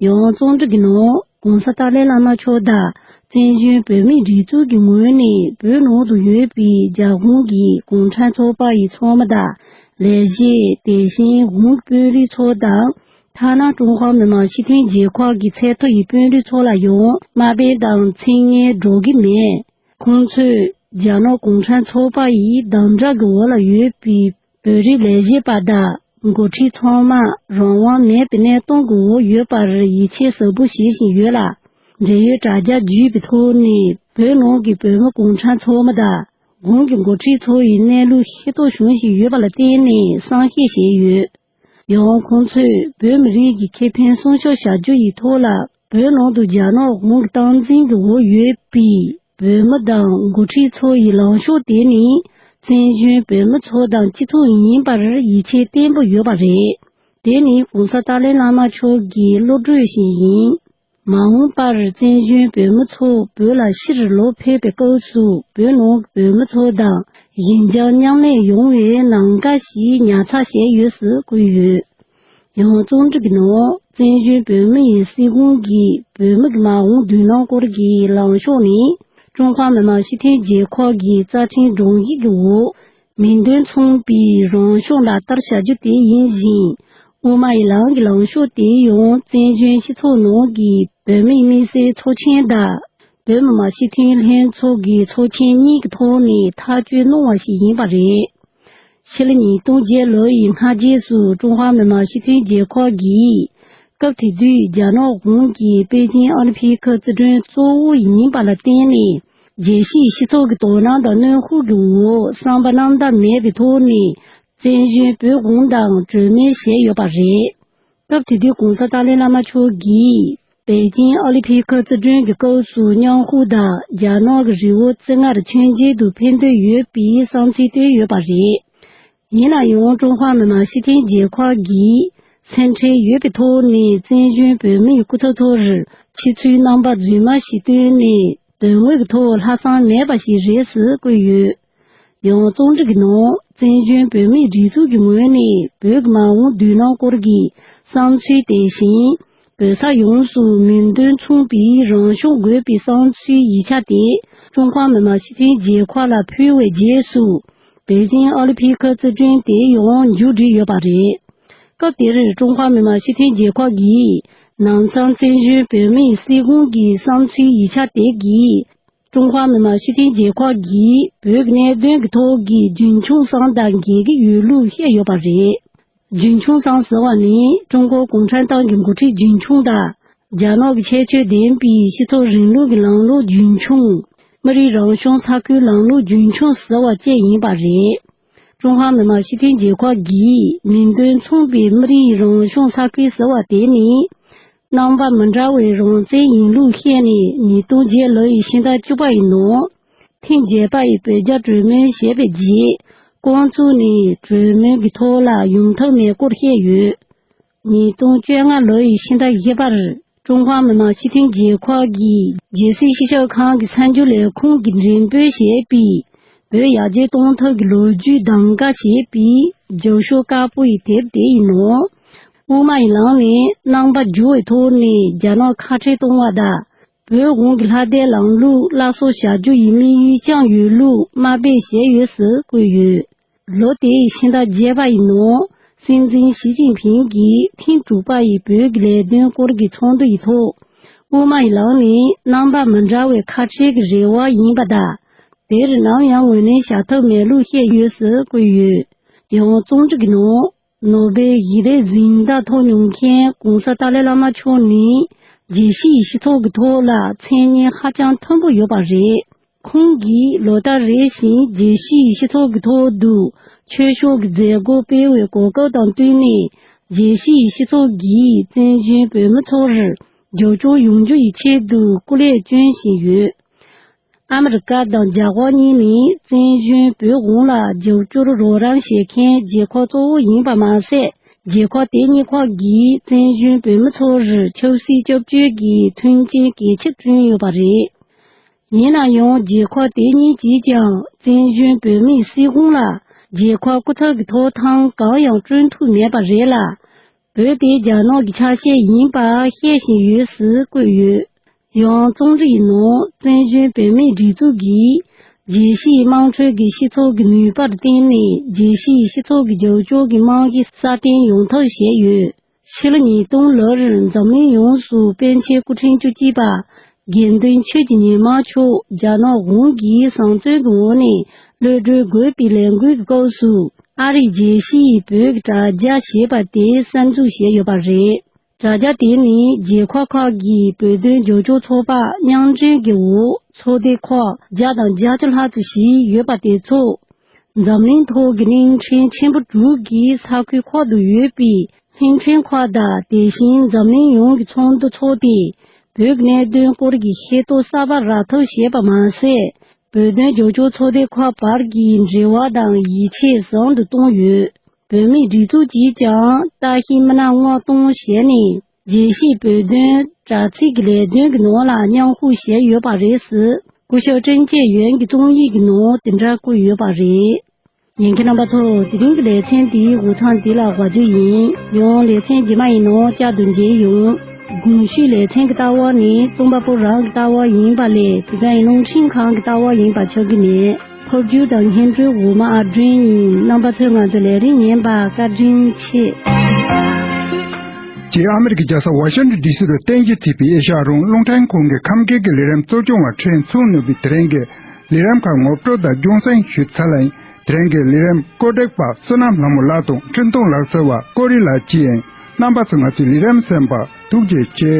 ཡང་རྩོམ་སྒྲིག་གི་ནང་། གོང་ས་ཏཱ་ལའི་བླ་མ་མཆོག་དང་བཙན་བྱོལ་བོད་མིའི་སྒྲིག་འཛུགས་ཀྱི་ངོས་ནས་བོད་ནང་དུ་ཡོད་པའི་རྒྱ་གཞུང་གི་གུང་ཁྲན་ཚོགས་པ་ཡི་ཚོགས་མི་དང་། ལས་བྱེད། དེ་བཞིན་གཞུང་གི་དཔོན་རིགས་ཚོ་དང་། ཐ་ན་ཀྲུང་ཧྭ་མི་དམངས་སྤྱི་མཐུན་རྒྱལ་ཁབ་ཀྱི་ཚད་མཐོ་ཡི་དཔོན་རིགས་ཚོ་ལ་ཡང་དམའ་འབེབས་དང་མཚན་སྙན་སྒྲོག་གི་མེད། ཁོང་ཚོས་རྒྱ་ནག་གུང་ཁྲན་ཚོགས་པ་ཡི་དམ་དྲག་གི་འོག་ལ་ཡོད་པའི་བོད་རིགས་ལས་བྱེད་པ་དང་འགོ་ཁྲིད་ཚང་མ་རང་དབང་མེད་པའི་གནས་སྟངས་ཀྱི་འོག་ཡོད་པར་ཡིད་ཆེས་ཟབ་པོ་བྱེད་བཞིན་ཡོད་ལ། འབྲེལ་ཡོད་དྲ་རྒྱ་བརྒྱུད་པའི་ཐོག་ནས་བོད་ནང་གི་བོད་མི་གུང་ཁྲན་ཚོགས་མི་དང་གཞུང་གི་འགོ་ཁྲིད་ཚོ་ཡི་གནས་ལུགས་ཤེས་རྟོགས་བྱུང་བཞིན་ཡོད་པ་ལ་བརྟེན་ནས་གསལ་བཤད་བྱས་ཡོད། ཡང་ཁོང་ཚོས་བོད་མི་རིགས་ཀྱི་ཁེ་ཕན་སྲུང་སྐྱོབ་བྱ་རྒྱུ་ཡི་ཐོག་ལ། བོད་ནང་དུ་རྒྱ་ནག་གཞུང་གི་སྟངས་འཛིན་གྱི་འོག་ཡོད་པའི་བོད་མི་དང་འགོ་ཁྲིད་ཚོ་ཡི་ལངས་ཕྱོགས་དེ་ནི་བཙན་བྱོལ་བོད་མི་ཚོ་དང་གཅིག་མཚུངས་ཡིན་པར་ཡིད་ཆེས་བརྟན་པོ་ཡོད་པ་རེད། དེ་ནི་གོང་ས་ཏཱ་ལའི་བླ་མ་མཆོག་གི་བློ་གྲོས་ཤིག་ཡིན། མ་འོངས་པར་བཙན་བྱོལ་བོད་མི་ཚོ་བོད་ལ་ཕྱིར་ལོག་ཕེབས་པའི་སྐབས་སུ། བོད་ནང་གི་བོད་མི་ཚོ་དང་ཞི་འཇགས་མཉམ་གནས་ཡོང་བའི་ལམ་ཁ་ཞིག་ཉར་ཚགས་བྱས་ཡོད་སྲིད་བཀོད་ཡོད། ཡང་རྩོམ་སྒྲིག་གི་ནང་། བཙན་བྱོལ་བོད་མི་ཡི་སྲིད་གཞུང་གིས་བོད་མི་གི་མ་འོངས་མདུན་ལམ་སྐོར་གྱི་ལངས་ཕྱོགས་ནི། ཀྲུང་ཧྭ་མི་དམངས་སྤྱི་མཐུན་རྒྱལ་ཁབ་ཀྱི་རྩ་ཁྲིམས་སྒྲོམ་གཞི་གི་འོག་མིང་དོན་མཚུངས་པའི་རང་སྐྱོང་ལག་བསྟར་བྱ་རྒྱུ་དེ་ཡིན་ཞིང་། དབུ་མ་ཡི་ལམ་གྱི་ལངས་ཕྱོགས་དེ་ཡང་བཙན་བྱོལ་སྤྱི་ཚོགས་ནང་གི་བོད་མིའི་དམིགས་བསལ་ཚོགས་ཆེན་དང་། བོད་མི་མང་སྤྱི་འཐུས་ལྷན་ཚོགས་ཀྱི་ཚོགས་ཆེན་གཉིས་ཀྱི་ཐོག་ནས་ཐག་གཅོད་གནང་བ་ཞིག་ཡིན་པ་རེད། ཕྱི་ལོ་ཉིས་སྟོང་བརྒྱད་ལོ་ཡི་སྔ་རྗེས་སུ་ཀྲུང་ཧྭ་མི་དམངས་སྤྱི་མཐུན་རྒྱལ་ཁབ་ཀྱིས། སྐབས་དེ་དུས་རྒྱ་ནག་གཞུང་གིས་པེ་ཅིང་ཨོ་ལིམ་ཕིག་རྩིས་དྲུང་གཙོ་བོ་ཡིན་པ་ལ་བརྟེན་ནས། རྒྱལ་སྤྱིའི་སྤྱི་ཚོགས་ཀྱི་དོ་སྣང་དང་གནོན་ཤུགས་ཀྱི་འོག་བསམ་པ་རྣམ་དག་མེད་པའི་ཐོག་ནས། བཙན་བྱོལ་བོད་གཞུང་དང་གྲོས་མོལ་བྱས་ཡོད་པ་རེད། སྐབས་དེ་དུས་གོང་ས་ཏཱ་ལའི་བླ་མ་མཆོག་གིས། པེ་ཅིང་ཨོ་ལིམ་ཕིག་རྩིས་དྲུང་གི་སྐབས་སུ་མཉམ་ཞུགས་དང་རྒྱ་ནག་གི་རི་བོ་རྩེ་ལྔར་མཆོད་མཇལ་དུ་ཕེབས་འདོད་ཡོད་པའི་བསམ་ཚུལ་བཏོན་ཡོད་པ་རེད། ཡིན་ན་ཡང་ཀྲུང་ཧྭ་མི་དམངས་སྤྱི་མཐུན་རྒྱལ་ཁབ་ཀྱིས་སེམས་ཁྲལ་ཡོད་པའི་ཐོག་ནས་བཙན་བྱོལ་བོད་མིའི་སྐུ་ཚབ་ཚོར་ཕྱི་ཚུལ་རྣམ་པ་རྫུན་མ་ཞིག་བཏོན་ནས་དོན་དངོས་ཀྱི་ཐོག་ལྷག་བསམ་མེད་པ་ཞིག་རེད་ཟེར་བཀོད་ཡོད། ཡང་རྩོམ་སྒྲིག་གི་ནང་། བཙན་བྱོལ་བོད་མིའི་སྒྲིག་འཛུགས་ཀྱི་ངོས་ནས་བོད་ཀྱི་མ་འོངས་མདུན་ལམ་སྐོར་གྱི་བསམ་ཚུལ་དེ་བཞིན། བོད་ས་ཡོངས་སུ་མིང་དོན་མཚུངས་པའི་རང་སྐྱོང་དགོས་པའི་བསམ་ཚུལ་ཡིག་ཆ་དེ་ཀྲུང་ཧྭ་མི་དམངས་སྤྱི་མཐུན་རྒྱལ་ཁབ་ལ་ཕུལ་བའི་རྗེས་སུ། པེ་ཅིང་ཨོ་ལིམ་ཕིག་རྩིས་དྲུང་དེ་ཡང་མཇུག་བསྒྲིལ་ཡོད་པ་རེད། སྐབས་དེར་ཀྲུང་ཧྭ་མི་དམངས་སྤྱི་མཐུན་རྒྱལ་ཁབ་ཀྱིས་ནང་ཚང་བཙན་བྱོལ་བོད་མིའི་སྲིད་གཞུང་གི་བསམ་ཚུལ་ཡིག་ཆ་དེ་གིས། ཀྲུང་ཧྭ་མི་དམངས་སྤྱི་མཐུན་རྒྱལ་ཁབ་ཀྱིས་བོད་ཀྱི་གནད་དོན་གྱི་ཐོག་གི་རྒྱུན་འཁྱོངས་སམ་དང་འགལ་གྱི་ཡོད་ལུགས་བཤད་ཡོད་པ་རེད། རྒྱུན་འཁྱོངས་སམ་ཟེར་བ་ནི་ཀྲུང་གོ་གུང་ཁྲན་ཏང་གི་འགོ་ཁྲིད་རྒྱུན་འཁྱོངས་དང་། རྒྱ་ནག་གི་ཁྱད་ཆོས་ལྡན་པའི་སྤྱི་ཚོགས་རིང་ལུགས་ཀྱི་ལམ་ལུགས་རྒྱུན་འཁྱོངས། མི་རིགས་རང་སྐྱོང་ས་ཁུལ་ལམ་ལུགས་རྒྱུན་འཁྱོངས་ཟེར་བ་བཅས་ཡིན་པ་རེད། ཀྲུང་ཧྭ་མི་དམངས་སྤྱི་མཐུན་རྒྱལ་ཁབ་ཀྱིས་མིང་དོན་མཚུངས་པའི་མི་རིགས་རང་སྐྱོང་ས་ཁུལ་ཟེར་བ་དེ་ནི། རྣམ་པ་མི་འདྲ་བའི་རང་བཙན་ཡིན་ལུགས་བཤད་ནས་ཉིས་སྟོང་བརྒྱད་ལོ་ཡི་ཕྱི་ཟླ་བཅུ་པ་ཡི་ནང་། ཐེངས་བརྒྱད་པ་ཡི་བོད་རྒྱ་གྲོས་མོལ་བྱས་པའི་རྗེས། ཀོང་ཙུའུ་ནས་གྲོས་མོལ་གྱི་ཐོག་ལ་ཡོང་ཐབས་མེད་སྐོར་བཤད་ཡོད། ཉིས་སྟོང་བཅོ་ལྔ་ལོ་ཡི་ཕྱི་ཟླ་བཞི་པར། ཀྲུང་ཧྭ་མི་དམངས་སྤྱི་མཐུན་རྒྱལ་ཁབ་ཀྱི་རྒྱལ་སྲིད་སྤྱི་ཁྱབ་ཁང་གི་གསར་འགྱུར་ལས་ཁུངས་ཀྱིས་འགྲེམས་སྤེལ་བྱས་པའི། བོད་ཡར་རྒྱས་གཏོང་ཐབས་ཀྱི་ལོ་རྒྱུས་གདམ་ག་ཞེས་པའི་རྒྱབ་ཤོག་དཀར་པོ་ཡི་དེབ་དེ་ཡིན་ནོ། དབུ་མ་ཡི་ལམ་ནས་རྣམ་པ་སྒྱུར་བའི་ཐོག་ནས་རྒྱ་ནག་ཁ་བྲལ་གཏོང་བ་དང་། བོད་གཞུང་གི་ལྷ་སྡེ་ལམ་ལུགས་སླར་གསོ་བྱ་རྒྱུ་ཡི་དམིགས་ཡུལ་བཅངས་ཡོད་ལུགས་དམའ་འབེབས་བྱས་ཡོད་ཟེར་བཀོད་ཡོད། ལོ་དེའི་ཕྱི་ཟླ་བརྒྱད་པ་ཡི་ནང་། སྲིད་འཛིན་ཞི་ཅིན་ཕིང་གིས་ཐེངས་དྲུག་པ་ཡི་བོད་ཀྱི་ལས་དོན་སྐོར་གྱི་ཚོགས་འདུ་ཡི་ཐོག་དབུ་མ་ཡི་ལམ་ནི་རྣམ་པ་མི་འདྲ་བའི་ཁ་བྲལ་གྱི་རེ་བ་ཡིན་པ་དང་། དེར་ནམ་ཡང་ངོས་ལེན་བྱ་ཐབས་མེད་ལུགས་བཤད་ཡོད་ཟེར་བཀོད་ཡོད། ཡང་རྩོམ་སྒྲིག་གི་ནང་། ནོ་བེལ་ཞི་བདེའི་གཟེངས་རྟགས་ཐོབ་མྱོང་མཁན་༸གོང་ས་ཏཱ་ལའི་བླ་མ་མཆོག་ནི་རྒྱལ་སྤྱིའི་སྤྱི་ཚོགས་ཀྱི་ཐོག་ལ་མཚན་སྙན་ཧ་ཅང་མཐོན་པོ་ཡོད་པ་རེད། ཁོང་གིས་ལོ་ལྟར་རེ་བཞིན་རྒྱལ་སྤྱིའི་སྤྱི་ཚོགས་ཀྱི་ཐོག་ཏུ་ཆོས་ཕྱོགས་ཀྱི་མཛད་སྒོ་སྤེལ་བའི་གོ་སྐབས་དང་བསྟུན་ནས། རྒྱལ་སྤྱིའི་སྤྱི་ཚོགས་ཀྱིས་བཙན་བྱོལ་བོད་མི་ཚོར་རྒྱབ་སྐྱོར་ཡོང་རྒྱུ་ཡི་ཆེད་དུ་སྐུ་ལས་བསྐྱོན་བཞིན་ཡོད། ཨ་མི་རི་ཀ་དང་རྒྱ་གར་གཉིས་ནི་བཙན་བྱོལ་བོད་གཞུང་ལ་རྒྱབ་སྐྱོར་རོགས་རམ་བྱེད་མཁན་རྒྱལ་ཁབ་གཙོ་བོ་ཡིན་པ་མ་ཟད། རྒྱལ་ཁབ་དེ་གཉིས་ཁག་གིས་བཙན་བྱོལ་བོད་མི་ཚོར་ཆབ་སྲིད་སྐྱབས་བཅོལ་གྱི་མཐུན་རྐྱེན་གལ་ཆེ་བསྐྲུན་ཡོད་པ་རེད། ཡིན་ན་ཡང་རྒྱལ་ཁབ་དེ་གཉིས་ཀྱིས་ཀྱང་བཙན་བྱོལ་བོད་མིའི་སྲིད་དབང་ལ་རྒྱལ་ཁབ་སྐུ་ཚབ་ཀྱི་ཐོབ་ཐང་གང་ཡང་བསྐྲུན་ཐུབ་མེད་པ་རེད་ལ། བོད་དེ་རྒྱ་ནག་གི་ཆ་ཤས་ཡིན་པ་བཤད་བཞིན་ཡོད་ཟེར་བཀོད་ཡོད། ཡང་རྩོམ་རིག་ནང་བཙན་བྱོལ་བོད་མིའི་སྒྲིག་འཛུགས་ཀྱིས་རྒྱལ་སྤྱིའི་དམངས་ཁྲོད་ཀྱི་སྤྱི་ཚོགས་ཀྱི་ནུས་པར་བརྟེན་ནས་རྒྱལ་སྤྱིའི་སྤྱི་ཚོགས་ཀྱི་རྒྱབ་སྐྱོར་གྱི་རྨང་གཞི་སྲ་བརྟན་ཡོང་ཐབས་བྱས་ཡོད། ཕྱི་ལོ་ཉིས་སྟོང་ལོར་འཛམ་གླིང་ཡོངས་སུ་པཎ་ཆེན་སྐུ་ཕྲེང་བཅུ་གཅིག་པ་དགེ་འདུན་ཆོས་ཀྱི་ཉི་མ་མཆོག་རྒྱ་ནག་གཞུང་གིས་བཟང་བཙོན་གྱི་འོག་ནས་གློད་གྲོལ་དགོས་པའི་ལས་འགུལ་གྱི་སྐབས་སུ། ཨ་རིའི་རྒྱལ་སྤྱིའི་བོད་ཀྱི་དྲ་རྒྱ་ཞེས་པ་དེ་གསར་འཛུགས་བྱས་ཡོད་པ་རེད། དྲ་རྒྱ་དེ་ནི་རྒྱལ་ཁབ་ཁག་གི་བོད་དོན་རྒྱབ་སྐྱོར་ཚོགས་པ་མཉམ་འབྲེལ་གྱི་འོག་ཚོགས་སྡེ་ཁག་བརྒྱ་དང་བརྒྱད་ཅུ་ལྷག་ཙམ་ཞིག་ཡོད་པ་དེ་ཚོ། འཛམ་གླིང་ཐོག་གི་གླིང་ཕྲན་ཆེན་པོ་དྲུག་གི་ས་ཁུལ་ཁག་ཏུ་ཡོད་པའི་གླིང་ཕྲན་ཁག་དང་། དེ་བཞིན་འཛམ་གླིང་ཡོངས་ཀྱི་ཚོགས་འདུ་འཚོགས་ཏེ། བོད་ཀྱི་གནད་དོན་སྐོར་གྱི་ཤེས་རྟོགས་གསར་པ་རག་ཐབས་བྱས་པ་མ་ཟད། བོད་དོན་རྒྱབ་སྐྱོར་ཚོགས་སྡེ་ཁག་བར་གྱི་འབྲེལ་བ་དང་ཡིད་ཆེས་བཟང་དུ་གཏོང་ཡོད། བོད་མིའི་སྒྲིག་འཛུགས་ཀྱིས་ཀྱང་ལྟ་ཞིབ་མི་སྣ་མངགས་གཏོང་བྱས་ནས། རྒྱལ་སྤྱིའི་བོད་དོན་དྲ་ཚིགས་ཀྱི་ལས་དོན་གྱི་ནང་ལ་མཉམ་ཞུགས་བྱས་ཡོད་པ་རེད་ཟེར། སྐུ་ཞབས་ཀྲེང་ཅེ་ཡོན་གྱི་རྩོམ་ཡིག་གི་ནང་དེ་འདྲ་བཀོད་ཡོད་པ་རེད། ཉན་མཁན་རྣམ་པ་ཚོ། དེ་རིང་གི་ལེ་ཚན་འདིའི་འགོ་མཚམས་འདི་ལ་བཞག་རྒྱུ་ཡིན། ཡང་ལེ་ཚན་རྗེས་མ་ཡི་ནང་བསྐྱར་དུ་མཇལ་ཡོང་། གོང་ཞུས་ལེ་ཚན་གྱི་ལྟ་བ་ནི་རྩོམ་པ་པོ་རང་གི་ལྟ་བ་ཡིན་པ་ལས། དེ་གའི་རླུང་འཕྲིན་ཁང་གི་ལྟ་བ་ཡིན་པ་ཆགས་ཀྱི་མེད། ཕབ་སྒྱུར་དང་སྙན་སྒྲོན་འོག་མ་ཨར་སྒྲོན་ཡིན། རྣམ་པ་ཚོས་ང་ཚོའི་ལས་རིམ་ཉན་པར་བཀའ་དྲིན་ཆེ། རྗེས་ཨ་མི་རི་ཀའི་རྒྱལ་ས་ཝ་ཤིང་ཏོན་ཌི་སི་རུ་རྟེན་གཞི་བྱས་པའི་ཨེ་ཤ་ཡ་རང་དབང་རླུང་འཕྲིན་ཁང་གི་ཁམས་སྐད་ཀྱི་ལས་རིམ་གཙོ་སྐྱོང་བ་ཁྲེན་ཚུང་ནུས་པའི་དེ་རིང་གི་ལས་རིམ་ཁག་ངོ་སྤྲོད་དང་རྒྱུན་སྲིང་ཞུས་ཚར་ལ་ཡིན། དེ་རིང་གི་ལས་རིམ་བཀོད་སྒྲིག་པ་བསོད་ནམས་ལྷ་མོ་ལགས་དང་འཕྲིན་གཏོང་ལག་རྩལ་བ་ཀོ་རི་ལགས་བཅས་ཡིན། རྣམ་པ་ཚོ་ང་ཚོའི་ལས་རིམ་གསན་པར་ཐུགས་རྗེ་ཆེ།